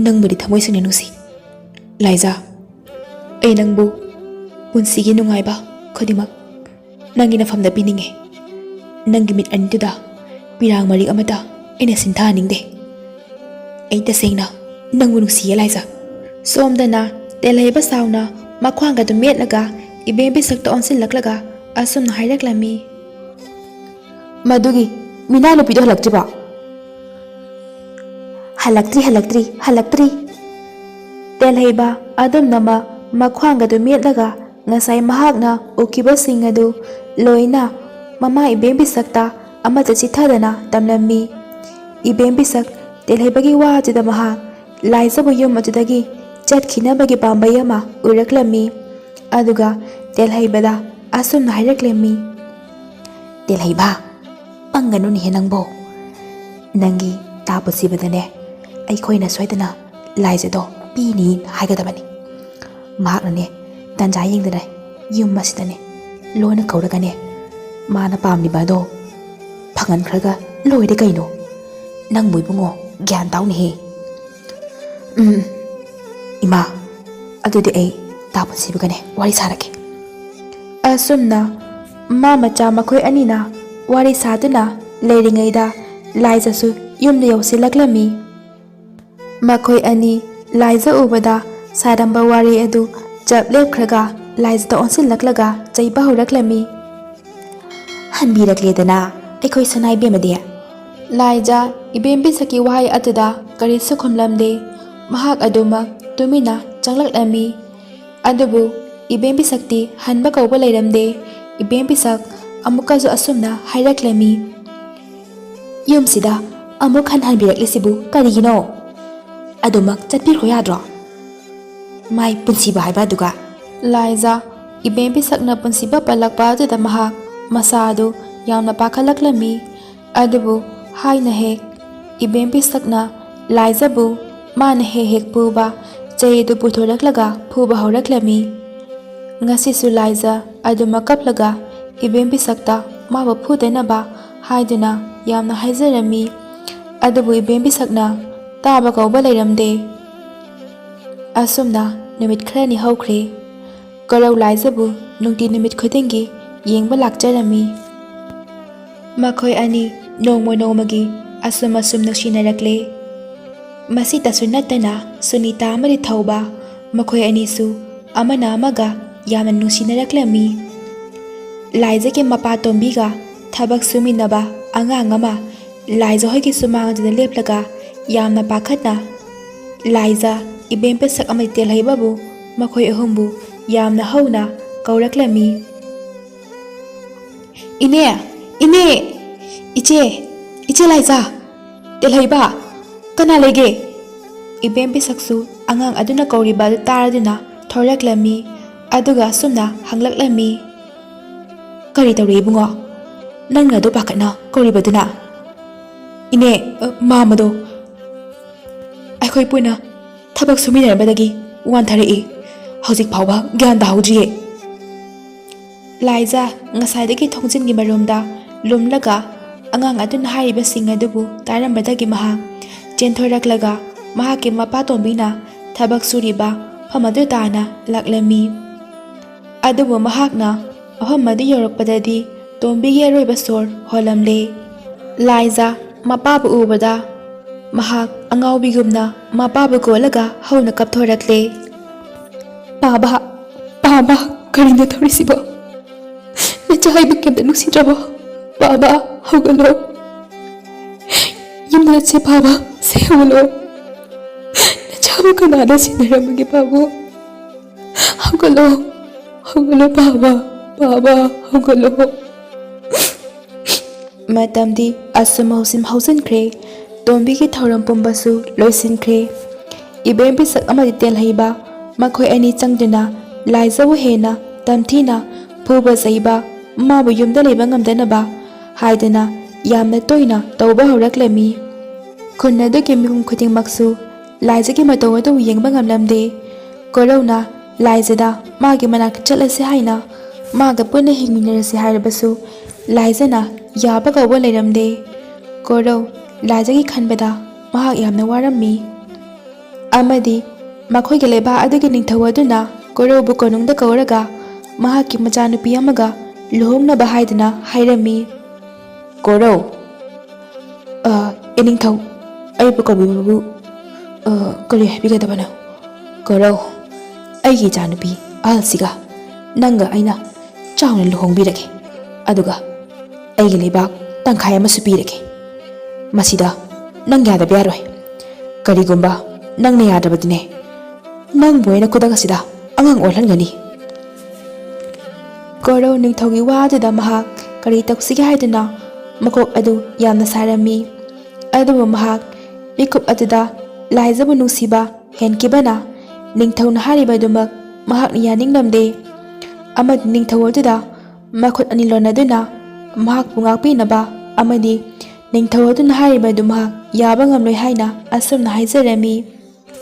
ꯅꯪꯕꯨꯗꯤ ꯊꯃꯣꯏ ꯁꯦꯡꯅ ꯅꯨꯡꯁꯤ꯫ ꯂꯥꯏꯖ, ꯑꯩ ꯅꯪꯕꯨ ꯄꯨꯟꯁꯤꯒꯤ ꯅꯨꯡꯉꯥꯏꯕ ꯈꯨꯗꯤꯡꯃꯛ ꯅꯪꯒꯤ ꯅꯐꯝꯗ ꯄꯤꯅꯤꯡꯉꯤ꯫ ꯅꯪꯒꯤ ꯃꯤꯠ ꯑꯅꯤꯗꯨꯗ ꯄꯤꯔꯥꯡ ꯃꯔꯤꯛ ꯑꯃꯠꯇ ꯑꯩꯅ ꯁꯤꯟꯊꯍꯟꯅꯤꯡꯗꯦ꯫ ꯑꯩ ꯇꯁꯦꯡꯅ ꯅꯪꯕꯨ ꯅꯨꯡꯁꯤꯌꯦ ꯂꯥꯏꯖ꯫" ꯁꯣꯝꯗꯅ ꯇꯦꯜꯍꯩꯕ ꯁꯥꯎꯅ ꯃꯈ꯭ꯋꯥꯡꯒꯗꯨ ꯃꯦꯠꯂꯒ ꯏꯕꯦꯝ ꯕꯤꯁꯛꯇ ꯑꯣꯟꯁꯤꯜꯂꯛꯂꯒ ꯑꯁꯨꯝꯅ ꯍꯥꯏꯔꯛꯂꯝꯃꯤ, "ꯃꯗꯨꯒꯤ ꯃꯤꯅꯥꯏ ꯅꯨꯄꯤꯗꯣ ꯍꯜꯂꯛꯇ꯭ꯔꯤꯕꯣ?" "ꯍꯜꯂꯛꯇ꯭ꯔꯤ, ꯍꯜꯂꯛꯇ꯭ꯔꯤ, ꯍꯜꯂꯛꯇ꯭ꯔꯤ꯫" ꯇꯦꯜꯍꯩꯕ ꯑꯗꯨꯝꯅ ꯃ-, ꯃꯈ꯭ꯋꯥꯡꯒꯗꯨ ꯃꯦꯠꯂꯒ ꯉꯁꯥꯏ ꯃꯍꯥꯛꯅ ꯎꯈꯤꯕꯁꯤꯡ ꯑꯗꯨ ꯂꯣꯏꯅ ꯃꯃꯥ ꯏꯕꯦꯝ ꯕꯤꯁꯛꯇ ꯑꯃꯠꯇ ꯆꯤꯠꯊꯗꯅ ꯇꯝꯂꯝꯃꯤ꯫ ꯏꯕꯦꯝ ꯕꯤꯁꯛ ꯇꯦꯜꯍꯩꯕꯒꯤ ꯋꯥ ꯑꯗꯨꯗ ꯃꯍꯥꯛ ꯂꯥꯏꯖꯕꯨ ꯌꯨꯝ ꯑꯗꯨꯗꯒꯤ ꯆꯠꯈꯤꯅꯕꯒꯤ ꯄꯥꯝꯕꯩ ꯑꯃ ꯎꯔꯛꯂꯝꯃꯤ꯫ ꯑꯗꯨꯒ ꯇꯦꯜꯍꯩꯕꯗ ꯑꯁꯨꯝꯅ ꯍꯥꯏꯔꯛꯂꯝꯃꯤ, "ꯇꯦꯜꯍꯩꯕ, ꯄꯪꯒꯅꯨꯅꯦꯍꯦ ꯅꯪꯕꯣ꯫ ꯅꯪꯒꯤ ꯇꯥ ꯄꯨꯟꯁꯤꯕꯗꯅꯦ ꯑꯩꯈꯣꯏꯅ ꯁꯣꯏꯗꯅ ꯂꯥꯏꯖꯗꯣ ꯄꯤꯅꯤ ꯍꯥꯏꯒꯗꯕꯅꯤ꯫ ꯃꯍꯥꯛꯅꯅꯦ ꯇꯟꯖꯥ ꯌꯦꯡꯗꯅ ꯌꯨꯝ ꯑꯁꯤꯗꯅꯦ ꯂꯣꯟꯅ ꯀꯧꯔꯒꯅꯦ ꯃꯥꯅ ꯄꯥꯝꯂꯤꯕ ꯑꯗꯣ ꯐꯪꯍꯟꯈ꯭ꯔꯒ ꯂꯣꯏꯔꯦ ꯀꯩꯅꯣ꯫ ꯅꯪꯕꯨ ꯏꯕꯨꯡꯉꯣ ꯒ꯭ꯌꯥꯟ ꯇꯥꯎꯅꯦꯍꯦ꯫" "ꯎꯝ, ꯏꯃꯥ, ꯑꯗꯨꯗꯤ ꯑꯩ ꯇꯥ ꯄꯨꯟꯁꯤꯕꯒꯅꯦ ꯋꯥꯔꯤ ꯁꯥꯔꯒꯦ꯫" ꯑꯁꯨꯝꯅ ꯃꯃꯥ ꯃꯆꯥ ꯃꯈꯣꯏ ꯑꯅꯤꯅ ꯋꯥꯔꯤ ꯁꯥꯗꯨꯅ ꯂꯩꯔꯤꯉꯩꯗ ꯂꯥꯏꯖꯁꯨ ꯌꯨꯝꯗ ꯌꯧꯁꯤꯜꯂꯛꯂꯝꯃꯤ꯫ ꯃꯈꯣꯏ ꯑꯅꯤ ꯂꯥꯏꯖ ꯎꯕꯗ ꯁꯥꯔꯝꯕ ꯋꯥꯔꯤ ꯑꯗꯨ ꯆꯞ ꯂꯦꯞꯈ꯭ꯔꯒ ꯂꯥꯏꯖꯥꯗ ꯑꯣꯟꯁꯤꯜꯂꯛꯂꯒ ꯆꯩꯕ ꯍꯧꯔꯛꯂꯝꯃꯤ꯫ "ꯍꯟꯕꯤꯔꯛꯂꯦꯗꯅ ꯑꯩꯈꯣꯏ ꯁꯅꯥ ꯏꯕꯦꯝꯃꯗꯤ?" ꯂꯥꯏꯖꯥ ꯏꯕꯦꯝ ꯄꯤꯁꯛꯀꯤ ꯋꯥꯍꯩ ꯑꯗꯨꯗ ꯀꯔꯤꯁꯨ ꯈꯨꯝꯂꯝꯗꯦ꯫ ꯃꯍꯥꯛ ꯑꯗꯨꯃꯛ ꯇꯨꯃꯤꯟꯅ ꯆꯪꯂꯛꯂꯝꯃꯤ꯫ ꯑꯗꯨꯕꯨ ꯏꯕꯦꯝ ꯄꯤꯁꯛꯇꯤ ꯍꯟꯕ ꯀꯧꯕ ꯂꯩꯔꯝꯗꯦ꯫ ꯏꯕꯦꯝ ꯄꯤꯁꯛ ꯑꯃꯨꯛꯀꯁꯨ ꯑꯁꯨꯝꯅ ꯍꯥꯏꯔꯛꯂꯝꯃꯤ, "ꯌꯨꯝꯁꯤꯗ ꯑꯃꯨꯛ ꯍꯟ ꯍꯟꯕꯤꯔꯛꯂꯤꯁꯤꯕꯨ ꯀꯔꯤꯒꯤꯅꯣ? ꯑꯗꯨꯃꯛ ꯆꯠꯄꯤꯈ꯭ꯔꯣ ꯌꯥꯗ꯭ꯔꯣ? ꯃꯥꯏ ꯄꯨꯟꯁꯤꯕ ꯍꯥꯏꯕ ꯑꯗꯨꯒ!" ꯂꯥꯏꯖꯥ ꯏꯕꯦꯝ ꯄꯤꯁꯛꯅ ꯄꯨꯟꯁꯤꯕ ꯄꯜꯂꯛꯄ ꯑꯗꯨꯗ ꯃꯍꯥꯛ ꯃꯁꯥ ꯑꯗꯨ ꯌꯥꯝꯅ ꯄꯥꯈꯠꯂꯛꯂꯝꯃꯤ꯫ ꯑꯗꯨꯕꯨ ꯍꯥꯏꯅ ꯍꯦꯛ ꯏꯕꯦꯝ ꯄꯤꯁꯛꯅ ꯂꯥꯏꯖꯥꯕꯨ ꯃꯥꯅ ꯍꯦꯛ ꯍꯦꯛ ꯄꯨꯕ ꯆꯩ ꯑꯗꯨ ꯄꯨꯊꯣꯔꯛꯂꯒ ꯐꯨꯕ ꯍꯧꯔꯛꯂꯝꯃꯤ꯫ ꯉꯁꯤꯁꯨ ꯂꯥꯏꯖꯥ ꯑꯗꯨꯃꯛ ꯀꯞꯂꯒ ꯏꯕꯦꯝ ꯄꯤꯁꯛꯇ ꯃꯥꯕꯨ ꯐꯨꯗꯅꯕ ꯍꯥꯏꯗꯨꯅ ꯌꯥꯝꯅ ꯍꯥꯏꯖꯔꯝꯃꯤ꯫ ꯑꯗꯨꯕꯨ ꯏꯕꯦꯝ ꯄꯤꯁꯛꯅ ꯇꯥꯕ ꯀꯧꯕ ꯂꯩꯔꯝꯗꯦ꯫ ꯑꯁꯨꯝꯅ ꯅꯨꯃꯤꯠ ꯈꯔꯅꯤ ꯍꯧꯈ꯭ꯔꯦ꯫ ꯀꯣꯔꯧ ꯂꯥꯏꯖꯥꯕꯨ ꯅꯨꯡꯇꯤ ꯅꯨꯃꯤꯠ ꯈꯨꯗꯤꯡꯒꯤ ꯌꯦꯡꯕ ꯂꯥꯛꯆꯔꯝꯃꯤ꯫ ꯃꯈꯣꯏ ꯑꯅꯤ ꯅꯣꯡꯃ ꯅꯣꯡꯃꯒꯤ ꯑꯁꯨꯝ ꯑꯁꯨꯝ ꯅꯨꯡꯁꯤꯅꯔꯛꯂꯦ꯫ ꯃꯁꯤꯇꯁꯨ ꯅꯠꯇꯅ ꯁꯨꯅꯤꯇꯥ ꯑꯃꯗꯤ ꯊꯧꯕ, ꯃꯈꯣꯏ ꯑꯅꯤꯁꯨ ꯑꯃꯅ ꯑꯃꯒ ꯌꯥꯝꯅ ꯅꯨꯡꯁꯤꯅꯔꯛꯂꯝꯃꯤ꯫ ꯂꯥꯏꯖꯥꯒꯤ ꯃꯄꯥ ꯇꯣꯝꯕꯤꯒ ꯊꯕꯛ ꯁꯨꯃꯤꯟꯅꯕ ꯑꯉꯥꯡ ꯑꯃ ꯂꯥꯏꯖꯥ ꯍꯣꯏꯒꯤ ꯁꯨꯃꯥꯡ ꯑꯗꯨꯗ ꯂꯦꯞꯂꯒ ꯌꯥꯝꯅ ꯄꯥꯈꯠꯅ ꯂꯥꯏꯖꯥ, ꯏꯕꯦꯝ ꯄꯤꯁꯛ ꯑꯃꯗꯤ ꯇꯦꯜꯍꯩꯕꯕꯨ ꯃꯈꯣꯏ ꯑꯍꯨꯝꯕꯨ ꯌꯥꯝꯅ ꯍꯧꯅ ꯀꯧꯔꯛꯂꯝꯃꯤ꯫ "ꯏꯅꯦ! ꯏꯅꯦ! ꯏꯆꯦ! ꯏꯆꯦ ꯂꯥꯏꯖꯥ! ꯇꯦꯜꯍꯩꯕ! ꯀꯅꯥ ꯂꯩꯒꯦ?" ꯏꯕꯦꯝ ꯄꯤꯁꯛꯁꯨ ꯑꯉꯥꯡ ꯑꯗꯨꯅ ꯀꯧꯔꯤꯕ ꯑꯗꯨ ꯇꯥꯔꯗꯨꯅ ꯊꯣꯔꯛꯂꯝꯃꯤ꯫ ꯑꯗꯨꯒ ꯑꯁꯨꯝꯅ ꯍꯪꯂꯛꯂꯝꯃꯤ, "ꯀꯔꯤ ꯇꯧꯔꯦ ꯏꯕꯨꯡꯉꯣ? ꯅꯪꯅ ꯑꯗꯨ ꯄꯥꯈꯠꯅ ꯀꯧꯔꯤꯕꯗꯨꯅ?" "ꯏꯅꯦ, ꯑ, ꯃꯥꯃꯗꯣ ꯑꯩꯈꯣꯏ ꯄꯨꯟꯅ ꯊꯕꯛ ꯁꯨꯃꯤꯟꯅꯔꯝꯕꯗꯒꯤ ꯋꯥꯟꯊꯔꯛꯏ꯫ ꯍꯧꯖꯤꯛ ꯐꯥꯎꯕ ꯒ꯭ꯌꯥꯟ ꯇꯥꯍꯧꯗ꯭ꯔꯤꯌꯦ꯫" ꯂꯥꯏꯖꯥ ꯉꯁꯥꯏꯗꯒꯤ ꯊꯣꯡꯖꯤꯟꯒꯤ ꯃꯔꯨꯝꯗ ꯂꯨꯝꯂꯒ ꯑꯉꯥꯡ ꯑꯗꯨꯅ ꯍꯥꯏꯔꯤꯕꯁꯤꯡ ꯑꯗꯨꯕꯨ ꯇꯥꯔꯝꯕꯗꯒꯤ ꯃꯍꯥꯛ ꯆꯦꯟꯊꯣꯔꯛꯂꯒ ꯃꯍꯥꯛꯀꯤ ꯃꯄꯥ ꯇꯣꯝꯕꯤꯅ ꯊꯕꯛ ꯁꯨꯔꯤꯕ ꯃꯐꯝ ꯑꯗꯨ ꯇꯥꯅ ꯂꯥꯛꯂꯝꯃꯤ꯫ ꯑꯗꯨꯕꯨ ꯃꯍꯥꯛꯅ ꯃꯐꯝ ꯑꯗꯨ ꯌꯧꯔꯛꯄꯗꯗꯤ ꯇꯣꯝꯕꯤꯒꯤ ꯑꯔꯣꯏꯕ ꯁꯣꯔ ꯍꯣꯜꯂꯝꯂꯦ꯫ ꯂꯥꯏꯖꯥ ꯃꯄꯥꯕꯨ ꯎꯕꯗ ꯃꯍꯥꯛ ꯑꯉꯥꯎꯕꯤꯒꯨꯝꯅ ꯃꯄꯥꯕꯨ ꯀꯣꯜꯂꯒ ꯍꯧꯅ ꯀꯞꯊꯣꯔꯛꯂꯦ꯫ "ꯄꯥꯕ, "ꯄꯥꯕ, ꯀꯔꯤꯅꯣ ꯇꯧꯔꯤꯁꯤꯕꯣ? ꯅꯆꯥ ꯑꯩꯕꯨ ꯀꯩꯝꯇ ꯅꯨꯡꯁꯤꯗ꯭ꯔꯕꯣ? ꯄꯥꯕ, ꯍꯧꯒꯠꯂꯣ꯫ ꯌꯨꯝꯗ ꯆꯠꯁꯦ ꯄꯥꯕ, ꯁꯦ ꯍꯧꯒꯠꯂꯣ꯫ ꯅꯆꯥꯕꯨ ꯀꯅꯥꯅ ꯁꯦꯟꯅꯔꯝꯃꯒꯦ ꯄꯥꯕ? ꯍꯧꯒꯠꯂꯣ, ꯍꯧꯒꯠꯂꯣ ꯄꯥꯕ, ꯄꯥꯕ, ꯍꯧꯒꯠꯂꯣ꯫" ꯃꯇꯝꯗꯤ ꯑꯁꯨꯝ ꯍꯧꯁꯤꯝ ꯍꯧꯖꯤꯟꯈ꯭ꯔꯦ꯫ ꯇꯣꯝꯕꯤꯒꯤ ꯊꯧꯔꯝ ꯄꯨꯝꯕꯁꯨ ꯂꯣꯏꯁꯤꯟꯈ꯭ꯔꯦ꯫ ꯏꯕꯦꯝ ꯄꯤꯁꯛ ꯑꯃꯗꯤ ꯇꯦꯜꯍꯩꯕ ꯃꯈꯣꯏ ꯑꯅꯤ ꯆꯪꯗꯨꯅ ꯂꯥꯏꯖꯕꯨ ꯍꯦꯟꯅ ꯇꯝꯊꯤꯅ ꯐꯨꯕ ꯆꯩꯕ, ꯃꯥꯕꯨ ꯌꯨꯝꯗ ꯂꯩꯕ ꯉꯝꯗꯅꯕ ꯍꯥꯏꯗꯅ ꯌꯥꯝꯅ ꯇꯣꯏꯅ ꯇꯧꯕ ꯍꯧꯔꯛꯂꯝꯃꯤ꯫ ꯈꯨꯟ ꯑꯗꯨꯒꯤ ꯃꯤꯄꯨꯝ ꯈꯨꯗꯤꯡꯃꯛꯁꯨ ꯂꯥꯏꯖꯒꯤ ꯃꯇꯧ ꯑꯗꯨ ꯌꯦꯡꯕ ꯉꯝꯂꯝꯗꯦ꯫ ꯀꯣꯔꯧꯅ ꯂꯥꯏꯖꯗ ꯃꯥꯒꯤ ꯃꯅꯥꯛꯇ ꯆꯠꯂꯁꯤ ꯍꯥꯏꯅ ꯃꯥꯒ ꯄꯨꯟꯅ ꯍꯤꯡꯃꯤꯟꯅꯔꯁꯤ ꯍꯥꯏꯔꯕꯁꯨ ꯂꯥꯏꯖꯅ ꯌꯥꯕ ꯀꯧꯕ ꯂꯩꯔꯝꯗꯦ꯫ ꯀꯣꯔꯧ ꯂꯥꯏꯖꯒꯤ ꯈꯟꯕꯗ ꯃꯍꯥꯛ ꯌꯥꯝꯅ ꯋꯥꯔꯝꯃꯤ꯫ ꯑꯃꯗꯤ ꯃꯈꯣꯏꯒꯤ ꯂꯩꯕꯥꯛ ꯑꯗꯨꯒꯤ ꯅꯤꯡꯊꯧ ꯑꯗꯨꯅ ꯀꯣꯔꯧꯕꯨ ꯀꯣꯅꯨꯡꯗ ꯀꯧꯔꯒ ꯃꯍꯥꯛꯀꯤ ꯃꯆꯥꯅꯨꯄꯤ ꯑꯃꯒ ꯂꯨꯍꯣꯡꯅꯕ ꯍꯥꯏꯗꯨꯅ ꯍꯥꯏꯔꯝꯃꯤ꯫ ꯀꯣꯔꯧ, "ꯑ, ꯏꯅꯤꯡꯊꯧ, ꯑꯩꯕꯨ ꯀꯧꯕꯤꯕꯕꯨ, ꯑ, ꯀꯔꯤ ꯍꯥꯏꯕꯤꯒꯗꯕꯅꯣ? ꯀꯣꯔꯧ, ꯑꯩꯒꯤ ꯏꯆꯥꯅꯨꯄꯤ ꯑꯍꯜꯁꯤꯒ ꯅꯪꯒ ꯑꯩꯅ ꯆꯥꯎꯅ ꯂꯨꯍꯣꯡꯕꯤꯔꯒꯦ꯫ ꯑꯗꯨꯒ ꯑꯩꯒꯤ ꯂꯩꯕꯥꯛ ꯇꯪꯈꯥꯏ ꯑꯃꯁꯨ ꯄꯤꯔꯒꯦ꯫ ꯃꯁꯤꯗ ꯅꯪ ꯌꯥꯗꯕ ꯌꯥꯔꯣꯏ꯫ ꯀꯔꯤꯒꯨꯝꯕ ꯅꯪꯅ ꯌꯥꯗ꯭ꯔꯕꯗꯤꯅꯦ, ꯅꯪꯕꯨ ꯑꯩꯅ ꯈꯨꯗꯛ ꯑꯁꯤꯗ ꯑꯉꯥꯡ ꯑꯣꯜꯍꯟꯒꯅꯤ꯫" ꯀꯣꯔꯧ ꯅꯤꯡꯊꯧꯒꯤ ꯋꯥ ꯑꯗꯨꯗ ꯃꯍꯥꯛ ꯀꯔꯤ ꯇꯧꯁꯤꯒꯦ ꯍꯥꯏꯗꯨꯅ ꯃꯀꯣꯛ ꯑꯗꯨ ꯌꯥꯝꯅ ꯁꯥꯔꯝꯃꯤ꯫ ꯑꯗꯨꯕꯨ ꯃꯍꯥꯛ ꯃꯤꯀꯨꯞ ꯑꯗꯨꯗ ꯂꯥꯏꯖꯕꯨ ꯅꯨꯡꯁꯤꯕ ꯍꯦꯟꯈꯤꯕꯅ ꯅꯤꯡꯊꯧꯅ ꯍꯥꯏꯔꯤꯕ ꯑꯗꯨꯃꯛ ꯃꯍꯥꯛꯅ ꯌꯥꯅꯤꯡꯂꯝꯗꯦ꯫ ꯑꯃꯗꯤ ꯅꯤꯡꯊꯧ ꯑꯗꯨꯗ ꯃꯈꯨꯠ ꯑꯅꯤ ꯂꯣꯟꯅꯗꯨꯅ ꯃꯍꯥꯛꯄꯨ ꯉꯥꯛꯄꯤꯅꯕ ꯑꯃꯗꯤ ꯅꯤꯡꯊꯧ ꯑꯗꯨꯅ ꯍꯥꯏꯔꯤꯕ ꯑꯗꯨ ꯃꯍꯥꯛ ꯌꯥꯕ ꯉꯝꯂꯣꯏ ꯍꯥꯏꯅ ꯑꯁꯨꯝꯅ ꯍꯥꯏꯖꯔꯝꯃꯤ꯫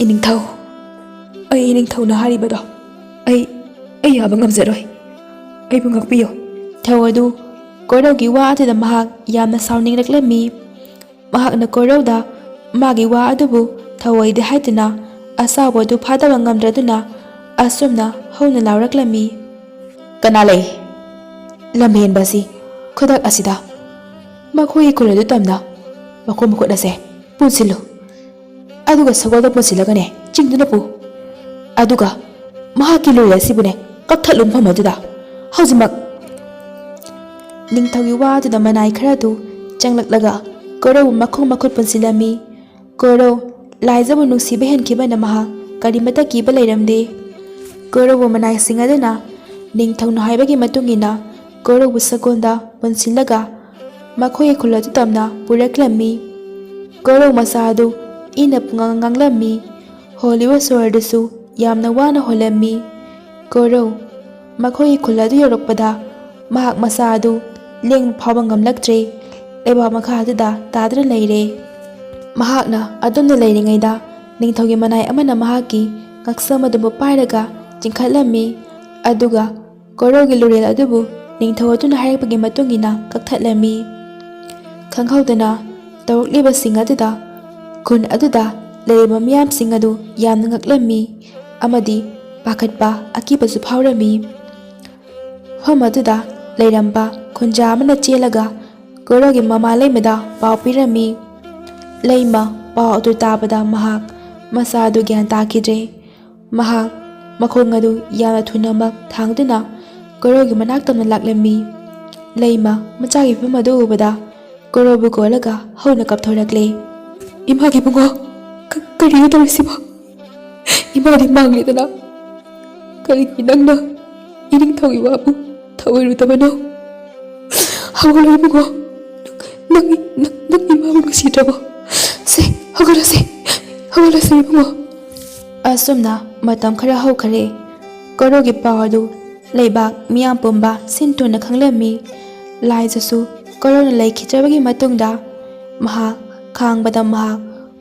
"ꯏꯅꯤꯡꯊꯧ, ꯑꯩ ꯏꯅꯤꯡꯊꯧꯅ ꯍꯥꯏꯔꯤꯕꯗꯣ ꯑꯩ, ꯑꯩ ꯌꯥꯕ ꯉꯝꯖꯔꯣꯏ꯫ ꯑꯩꯕꯨ ꯉꯥꯛꯄꯤꯌꯨ꯫" ꯊꯧ ꯑꯗꯨ ꯀꯣꯔꯧꯒꯤ ꯋꯥ ꯑꯗꯨꯗ ꯃꯍꯥꯛ ꯌꯥꯝꯅ ꯁꯥꯎꯅꯤꯡꯂꯛꯂꯝꯃꯤ꯫ ꯃꯍꯥꯛꯅ ꯀꯣꯔꯧꯗ ꯃꯥꯒꯤ ꯋꯥ ꯑꯗꯨꯕꯨ ꯊꯧꯑꯣꯏꯗꯦ ꯍꯥꯏꯗꯨꯅ ꯑꯁꯥꯎꯕ ꯑꯗꯨ ꯐꯥꯗꯕ ꯉꯝꯗ꯭ꯔꯗꯨꯅ ꯑꯁꯨꯝꯅ ꯍꯧꯅ ꯂꯥꯎꯔꯛꯂꯝꯃꯤ꯫ "ꯀꯅꯥ ꯂꯩ? ꯂꯝꯍꯦꯟꯕ ꯑꯁꯤ ꯈꯨꯗꯛ ꯑꯁꯤꯗ ꯃꯈꯣꯏꯒꯤ ꯈꯨꯜ ꯑꯗꯨ ꯇꯝꯅ ꯃꯈꯣꯡ ꯃꯈꯨꯠ ꯑꯁꯦ ꯄꯨꯟꯁꯤꯜꯂꯨ꯫ ꯑꯗꯨꯒ ꯁꯒꯣꯜꯗ ꯄꯨꯟꯁꯤꯜꯂꯒꯅꯦ ꯆꯤꯡꯗꯨꯅ ꯄꯨ꯫ ꯑꯗꯨꯒ ꯃꯍꯥꯛꯀꯤ ꯂꯣꯏ ꯑꯁꯤꯕꯨꯅꯦ ꯀꯛꯊꯠꯂꯨ ꯃꯐꯝ ꯑꯗꯨꯗ ꯍꯧꯖꯤꯛꯃꯛ!" ꯅꯤꯡꯊꯧꯒꯤ ꯋꯥ ꯑꯗꯨꯗ ꯃꯅꯥꯏ ꯈꯔꯗꯨ ꯆꯪꯂꯛꯂꯒ ꯀꯣꯔꯧꯕꯨ ꯃꯈꯣꯡ ꯃꯈꯨꯠ ꯄꯨꯟꯁꯤꯜꯂꯝꯃꯤ꯫ "ꯀꯣꯔꯧ, ꯂꯥꯏꯖꯕꯨ ꯅꯨꯡꯁꯤꯕ ꯍꯦꯟꯈꯤꯕꯅ ꯃꯍꯥꯛ ꯀꯔꯤꯃꯠꯇ ꯀꯤꯕ ꯂꯩꯔꯝꯗꯦ꯫" ꯀꯣꯔꯧꯕꯨ ꯃꯅꯥꯏꯁꯤꯡ ꯑꯗꯨꯅ ꯅꯤꯡꯊꯧꯅ ꯍꯥꯏꯕꯒꯤ ꯃꯇꯨꯡ ꯏꯟꯅ ꯀꯣꯔꯧꯕꯨ ꯁꯒꯣꯜꯗ ꯄꯨꯟꯁꯤꯜꯂꯒ ꯃꯈꯣꯏꯒꯤ ꯈꯨꯜ ꯑꯗꯨ ꯇꯝꯅ ꯄꯨꯔꯛꯂꯝꯃꯤ꯫ ꯀꯣꯔꯧ ꯃꯆꯥ ꯑꯗꯨ ꯏꯪꯅ ꯄꯨꯡꯉꯥꯡ ꯉꯥꯡꯂꯝꯃꯤ꯫ ꯍꯣꯜꯂꯤꯕ ꯁꯣꯔꯗꯨꯁꯨ ꯌꯥꯝꯅ ꯋꯥꯅ ꯍꯣꯜꯂꯝꯃꯤ꯫ ꯀꯣꯔꯧ ꯃꯈꯣꯏꯒꯤ ꯈꯨꯜ ꯑꯗꯨ ꯌꯧꯔꯛꯄꯗ ꯃꯍꯥꯛ ꯃꯆꯥ ꯑꯗꯨ ꯂꯦꯡꯕ ꯐꯥꯎꯕ ꯉꯝꯂꯛꯇ꯭ꯔꯦ꯫ ꯂꯩꯕꯥꯛ ꯃꯈꯥ ꯑꯗꯨꯗ ꯇꯥꯗꯨꯅ ꯂꯩꯔꯦ꯫ ꯃꯍꯥꯛꯅ ꯑꯗꯨꯝꯅ ꯂꯩꯔꯤꯉꯩꯗ ꯅꯤꯡꯊꯧꯒꯤ ꯃꯅꯥꯏ ꯑꯃꯅ ꯃꯍꯥꯛꯀꯤ ꯉꯛꯁꯝ ꯑꯗꯨꯕꯨ ꯄꯥꯏꯔꯒ ꯆꯤꯡꯈꯠꯂꯝꯃꯤ꯫ ꯑꯗꯨꯒ ꯀꯣꯔꯧꯒꯤ ꯂꯨꯔꯦꯜ ꯑꯗꯨꯕꯨ ꯅꯤꯡꯊꯧ ꯑꯗꯨꯅ ꯍꯥꯏꯔꯛꯄꯒꯤ ꯃꯇꯨꯡ ꯏꯟꯅ ꯀꯛꯊꯠꯂꯝꯃꯤ꯫ ꯈꯪꯍꯧꯗꯅ ꯇꯧꯔꯛꯂꯤꯕꯁꯤꯡ ꯑꯗꯨꯗ ꯈꯨꯟ ꯑꯗꯨꯗ ꯂꯩꯔꯤꯕ ꯃꯤꯌꯥꯝꯁꯤꯡ ꯑꯗꯨ ꯌꯥꯝꯅ ꯉꯛꯂꯝꯃꯤ ꯑꯃꯗꯤ ꯄꯥꯈꯠꯄ ꯑꯀꯤꯕꯁꯨ ꯐꯥꯎꯔꯝꯃꯤ꯫ ꯃꯐꯝ ꯑꯗꯨꯗ ꯂꯩꯔꯝꯕ ꯈꯨꯟꯖꯥ ꯑꯃꯅ ꯆꯦꯜꯂꯒ ꯀꯣꯔꯧꯒꯤ ꯃꯃꯥ ꯂꯩꯃꯗ ꯄꯥꯎ ꯄꯤꯔꯝꯃꯤ꯫ ꯂꯩꯃ ꯄꯥꯎ ꯑꯗꯨ ꯇꯥꯕꯗ ꯃꯍꯥꯛ ꯃꯆꯥ ꯑꯗꯨ ꯒ꯭ꯌꯥꯟ ꯇꯥꯈꯤꯗ꯭ꯔꯦ꯫ ꯃꯍꯥꯛ ꯃꯈꯣꯡ ꯑꯗꯨ ꯌꯥꯝꯅ ꯊꯨꯅꯃꯛ ꯊꯥꯡꯗꯨꯅ ꯀꯣꯔꯧꯒꯤ ꯃꯅꯥꯛ ꯇꯝꯅ ꯂꯥꯛꯂꯝꯃꯤ꯫ ꯂꯩꯃ ꯃꯆꯥꯒꯤ ꯐꯤꯕꯝ ꯑꯗꯨ ꯎꯕꯗ ꯀꯣꯔꯧꯕꯨ ꯀꯣꯜꯂꯒ ꯍꯧꯅ ꯀꯞꯊꯣꯔꯛꯂꯦ꯫ "ꯏꯃꯥꯒꯤ ꯏꯕꯨꯡꯉꯣ, ꯀ-, ꯀꯔꯤꯅꯣ ꯇꯧꯔꯤꯁꯤꯕꯣ? ꯏꯃꯥꯗꯤ ꯃꯥꯡꯂꯦꯗꯅ꯫ ꯀꯔꯤꯒꯤ ꯅꯪꯅ ꯏꯅꯤꯡꯊꯧꯒꯤ ꯋꯥꯕꯨ ꯊꯧꯑꯣꯏꯔꯨꯗꯕꯅꯣ? ꯍꯧꯒꯠꯂꯣ ꯏꯕꯨꯡꯉꯣ, ꯅꯪ, ꯅꯪ, ꯅꯪ ꯏꯃꯥꯕꯨ ꯅꯨꯡꯁꯤꯗ꯭ꯔꯕꯣ? ꯁꯦ, ꯍꯧꯒꯠꯂꯣꯁꯦ, ꯍꯧꯒꯠꯂꯣꯁꯦ ꯏꯕꯨꯡꯉꯣ꯫" ꯑꯁꯨꯝꯅ ꯃꯇꯝ ꯈꯔ ꯍꯧꯈꯔꯦ꯫ ꯀꯣꯔꯧꯒꯤ ꯄꯥꯎ ꯑꯗꯨ ꯂꯩꯕꯥꯛ ꯃꯤꯌꯥꯝ ꯄꯨꯝꯕ ꯁꯤꯟ ꯊꯨꯡꯅ ꯈꯪꯂꯝꯃꯤ꯫ ꯂꯥꯏꯖꯁꯨ ꯀꯣꯔꯧꯅ ꯂꯩꯈꯤꯗ꯭ꯔꯕꯒꯤ ꯃꯇꯨꯡꯗ ꯃꯍꯥꯛ ꯈꯥꯡꯕꯗ ꯃꯍꯥꯛ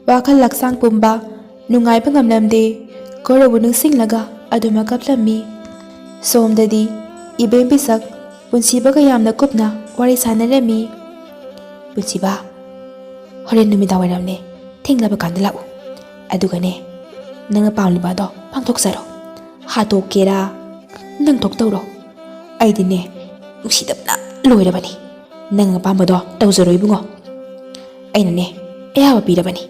ꯋꯥꯈꯜ ꯂꯥꯛꯁꯥꯡ ꯄꯨꯝꯕ ꯅꯨꯡꯉꯥꯏꯕ ꯉꯝꯂꯝꯗꯦ꯫ ꯀꯣꯔꯧꯕꯨ ꯅꯤꯡꯁꯤꯡꯂꯒ ꯑꯗꯨꯃꯛ ꯀꯞꯂꯝꯃꯤ꯫ ꯁꯣꯝꯗꯗꯤ ꯏꯕꯦꯝ ꯄꯤꯁꯛ ꯄꯨꯟꯁꯤꯕꯒ ꯌꯥꯝꯅ ꯀꯨꯞꯅ ꯋꯥꯔꯤ ꯁꯥꯟꯅꯔꯝꯃꯤ꯫ "ꯄꯨꯟꯁꯤꯕ, ꯍꯣꯔꯦꯟ ꯅꯨꯃꯤꯗꯥꯡ ꯋꯥꯏꯔꯝꯅꯦ, ꯊꯦꯡꯂꯕ ꯀꯥꯟꯗ ꯂꯥꯛꯎ꯫ ꯑꯗꯨꯒꯅꯦ, ꯅꯪꯅ ꯄꯥꯝꯂꯤꯕ ꯑꯗꯣ ꯄꯥꯡꯊꯣꯛꯆꯔꯣ꯫ ꯍꯥꯠꯇꯣꯛꯀꯦꯔꯥ, ꯅꯪ ꯊꯣꯛꯇꯧꯔꯣ꯫ ꯑꯩꯗꯤꯅꯦ, ꯅꯨꯡꯁꯤꯗꯕꯅ ꯂꯣꯏꯔꯕꯅꯤ꯫ ꯅꯪ ꯑꯄꯥꯝꯕꯗꯣ ꯇꯧꯖꯔꯣ ꯏꯕꯨꯡꯉꯣ꯫ ꯑꯩꯅꯅꯦ, ꯑꯌꯥꯕ ꯄꯤꯔꯕꯅꯤ꯫"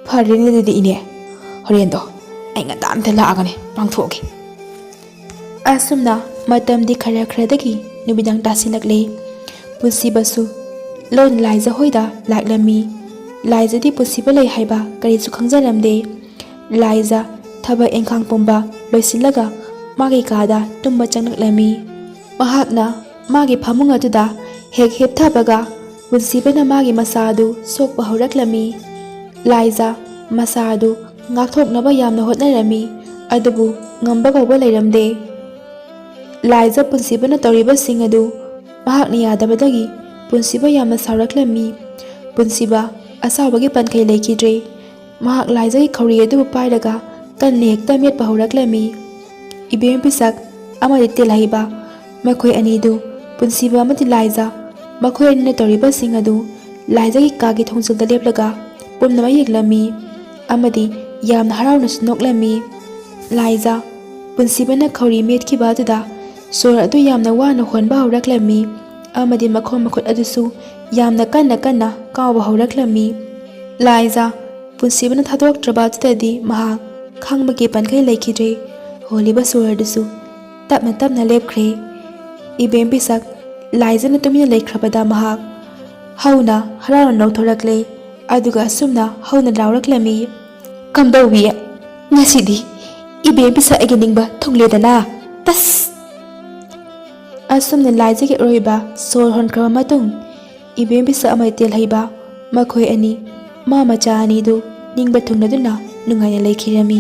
"ꯐꯔꯦꯅꯦ ꯑꯗꯨꯗꯤ ꯏꯅꯦ, ꯍꯣꯔꯦꯟꯗꯣ ꯑꯩ ꯉꯟꯇꯥ ꯑꯝꯇ ꯂꯥꯛꯑꯒꯅꯦ ꯄꯥꯡꯊꯣꯛꯑꯒꯦ꯫" ꯑꯁꯨꯝꯅ ꯃꯇꯝꯗꯤ ꯈꯔ ꯈꯔꯗꯒꯤ ꯅꯨꯃꯤꯗꯥꯡ ꯇꯥꯁꯤꯜꯂꯛꯂꯦ꯫ ꯄꯨꯟꯁꯤꯕꯁꯨ ꯂꯣꯟ ꯂꯥꯏꯖ ꯍꯣꯏꯗ ꯂꯥꯛꯂꯝꯃꯤ꯫ ꯂꯥꯏꯖꯗꯤ ꯄꯨꯟꯁꯤꯕ ꯂꯩ ꯍꯥꯏꯕ ꯀꯔꯤꯁꯨ ꯈꯪꯖꯔꯝꯗꯦ꯫ ꯂꯥꯏꯖ ꯊꯕꯛ ꯏꯪꯈꯥꯡ ꯄꯨꯝꯕ ꯂꯣꯏꯁꯤꯜꯂꯒ ꯃꯥꯒꯤ ꯀꯥꯗ ꯇꯨꯝꯕ ꯆꯪꯂꯛꯂꯝꯃꯤ꯫ ꯃꯍꯥꯛꯅ ꯃꯥꯒꯤ ꯐꯃꯨꯡ ꯑꯗꯨꯗ ꯍꯦꯛ ꯍꯦꯞꯊꯕꯒ ꯄꯨꯟꯁꯤꯕꯅ ꯃꯥꯒꯤ ꯃꯁꯥ ꯑꯗꯨ ꯁꯣꯛꯄ ꯍꯧꯔꯛꯂꯝꯃꯤ꯫ ꯂꯥꯏꯖ ꯃꯁꯥ ꯑꯗꯨ ꯉꯥꯛꯊꯣꯛꯅꯕ ꯌꯥꯝꯅ ꯍꯣꯠꯅꯔꯝꯃꯤ, ꯑꯗꯨꯕꯨ ꯉꯝꯕ ꯀꯧꯕ ꯂꯩꯔꯝꯗꯦ꯫ ꯂꯥꯏꯖ ꯄꯨꯟꯁꯤꯕꯅ ꯇꯧꯔꯤꯕꯁꯤꯡ ꯑꯗꯨ ꯃꯍꯥꯛꯅ ꯌꯥꯗꯕꯗꯒꯤ ꯄꯨꯟꯁꯤꯕ ꯌꯥꯝꯅ ꯁꯥꯎꯔꯛꯂꯝꯃꯤ꯫ ꯄꯨꯟꯁꯤꯕ ꯑꯁꯥꯎꯕꯒꯤ ꯄꯟꯈꯩ ꯂꯩꯈꯤꯗ꯭ꯔꯦ꯫ ꯃꯍꯥꯛ ꯂꯥꯏꯖꯒꯤ ꯈꯧꯔꯤ ꯑꯗꯨꯕꯨ ꯄꯥꯏꯔꯒ ꯀꯟꯅ ꯍꯦꯛꯇ ꯃꯦꯠꯄ ꯍꯧꯔꯛꯂꯝꯃꯤ꯫ ꯏꯕꯦꯝ ꯄꯤꯁꯛ ꯑꯃꯗꯤ ꯇꯦꯜꯍꯩꯕ, ꯃꯈꯣꯏ ꯑꯅꯤꯗꯨ ꯄꯨꯟꯁꯤꯕ ꯑꯃꯗꯤ ꯂꯥꯏꯖ, ꯃꯈꯣꯏ ꯑꯅꯤꯅ ꯇꯧꯔꯤꯕꯁꯤꯡ ꯑꯗꯨ ꯂꯥꯏꯖꯒꯤ ꯀꯥꯒꯤ ꯊꯣꯡꯖꯤꯜꯗ ꯂꯦꯞꯂꯒ ꯄꯨꯝꯅꯃꯛ ꯌꯦꯡꯂꯝꯃꯤ ꯑꯃꯗꯤ ꯌꯥꯝꯅ ꯍꯔꯥꯎꯅꯁꯨ ꯅꯣꯛꯂꯝꯃꯤ꯫ ꯂꯥꯏꯖ ꯄꯨꯟꯁꯤꯕꯅ ꯈꯧꯔꯤ ꯃꯦꯠꯈꯤꯕ ꯑꯗꯨꯗ ꯁꯣꯔ ꯑꯗꯨ ꯌꯥꯝꯅ ꯋꯥꯅ ꯍꯣꯟꯕ ꯍꯧꯔꯛꯂꯝꯃꯤ ꯑꯃꯗꯤ ꯃꯈꯣꯡ ꯃꯈꯨꯠ ꯑꯗꯨꯁꯨ ꯌꯥꯝꯅ ꯀꯟꯅ ꯀꯟꯅ ꯀꯥꯎꯕ ꯍꯧꯔꯛꯂꯝꯃꯤ꯫ ꯂꯥꯏꯖ ꯄꯨꯟꯁꯤꯕꯅ ꯊꯥꯗꯣꯛꯇ꯭ꯔꯕ ꯑꯗꯨꯗꯗꯤ ꯃꯍꯥꯛ ꯈꯥꯡꯕꯒꯤ ꯄꯟꯈꯩ ꯂꯩꯈꯤꯗ꯭ꯔꯦ꯫ ꯍꯣꯜꯂꯤꯕ ꯁꯣꯔ ꯑꯗꯨꯁꯨ ꯇꯞꯅ ꯇꯞꯅ ꯂꯦꯞꯈ꯭ꯔꯦ꯫ ꯏꯕꯦꯝ ꯄꯤꯁꯛ ꯂꯥꯏꯖꯅ ꯇꯨꯃꯤꯟꯅ ꯂꯩꯈ꯭ꯔꯕꯗ ꯃꯍꯥꯛ ꯍꯧꯅ ꯍꯔꯥꯎꯅ ꯅꯣꯛꯊꯣꯔꯛꯂꯦ꯫ ꯑꯗꯨꯒ ꯑꯁꯨꯝꯅ ꯍꯧꯅ ꯂꯥꯎꯔꯛꯂꯝꯃꯤ, "ꯀꯝꯗꯧꯏ? ꯉꯁꯤꯗꯤ ꯏꯕꯦꯝ ꯄꯤꯁꯛ ꯑꯩꯒꯤ ꯅꯤꯡꯕ ꯊꯨꯡꯂꯦꯗꯅ? ꯇꯁ!" ꯑꯁꯨꯝꯅ ꯂꯥꯏꯖꯒꯤ ꯑꯔꯣꯏꯕ ꯁꯣꯔ ꯍꯣꯟꯈ꯭ꯔꯕ ꯃꯇꯨꯡ, ꯏꯕꯦꯝ ꯄꯤꯁꯛ ꯑꯃꯗꯤ ꯇꯦꯜꯍꯩꯕ, ꯃꯈꯣꯏ ꯑꯅꯤ, ꯃꯥ ꯃꯆꯥ ꯑꯅꯤꯗꯨ ꯅꯤꯡꯕ ꯊꯨꯡꯂꯗꯨꯅ ꯅꯨꯡꯉꯥꯏꯅ ꯂꯩꯈꯤꯔꯝꯃꯤ꯫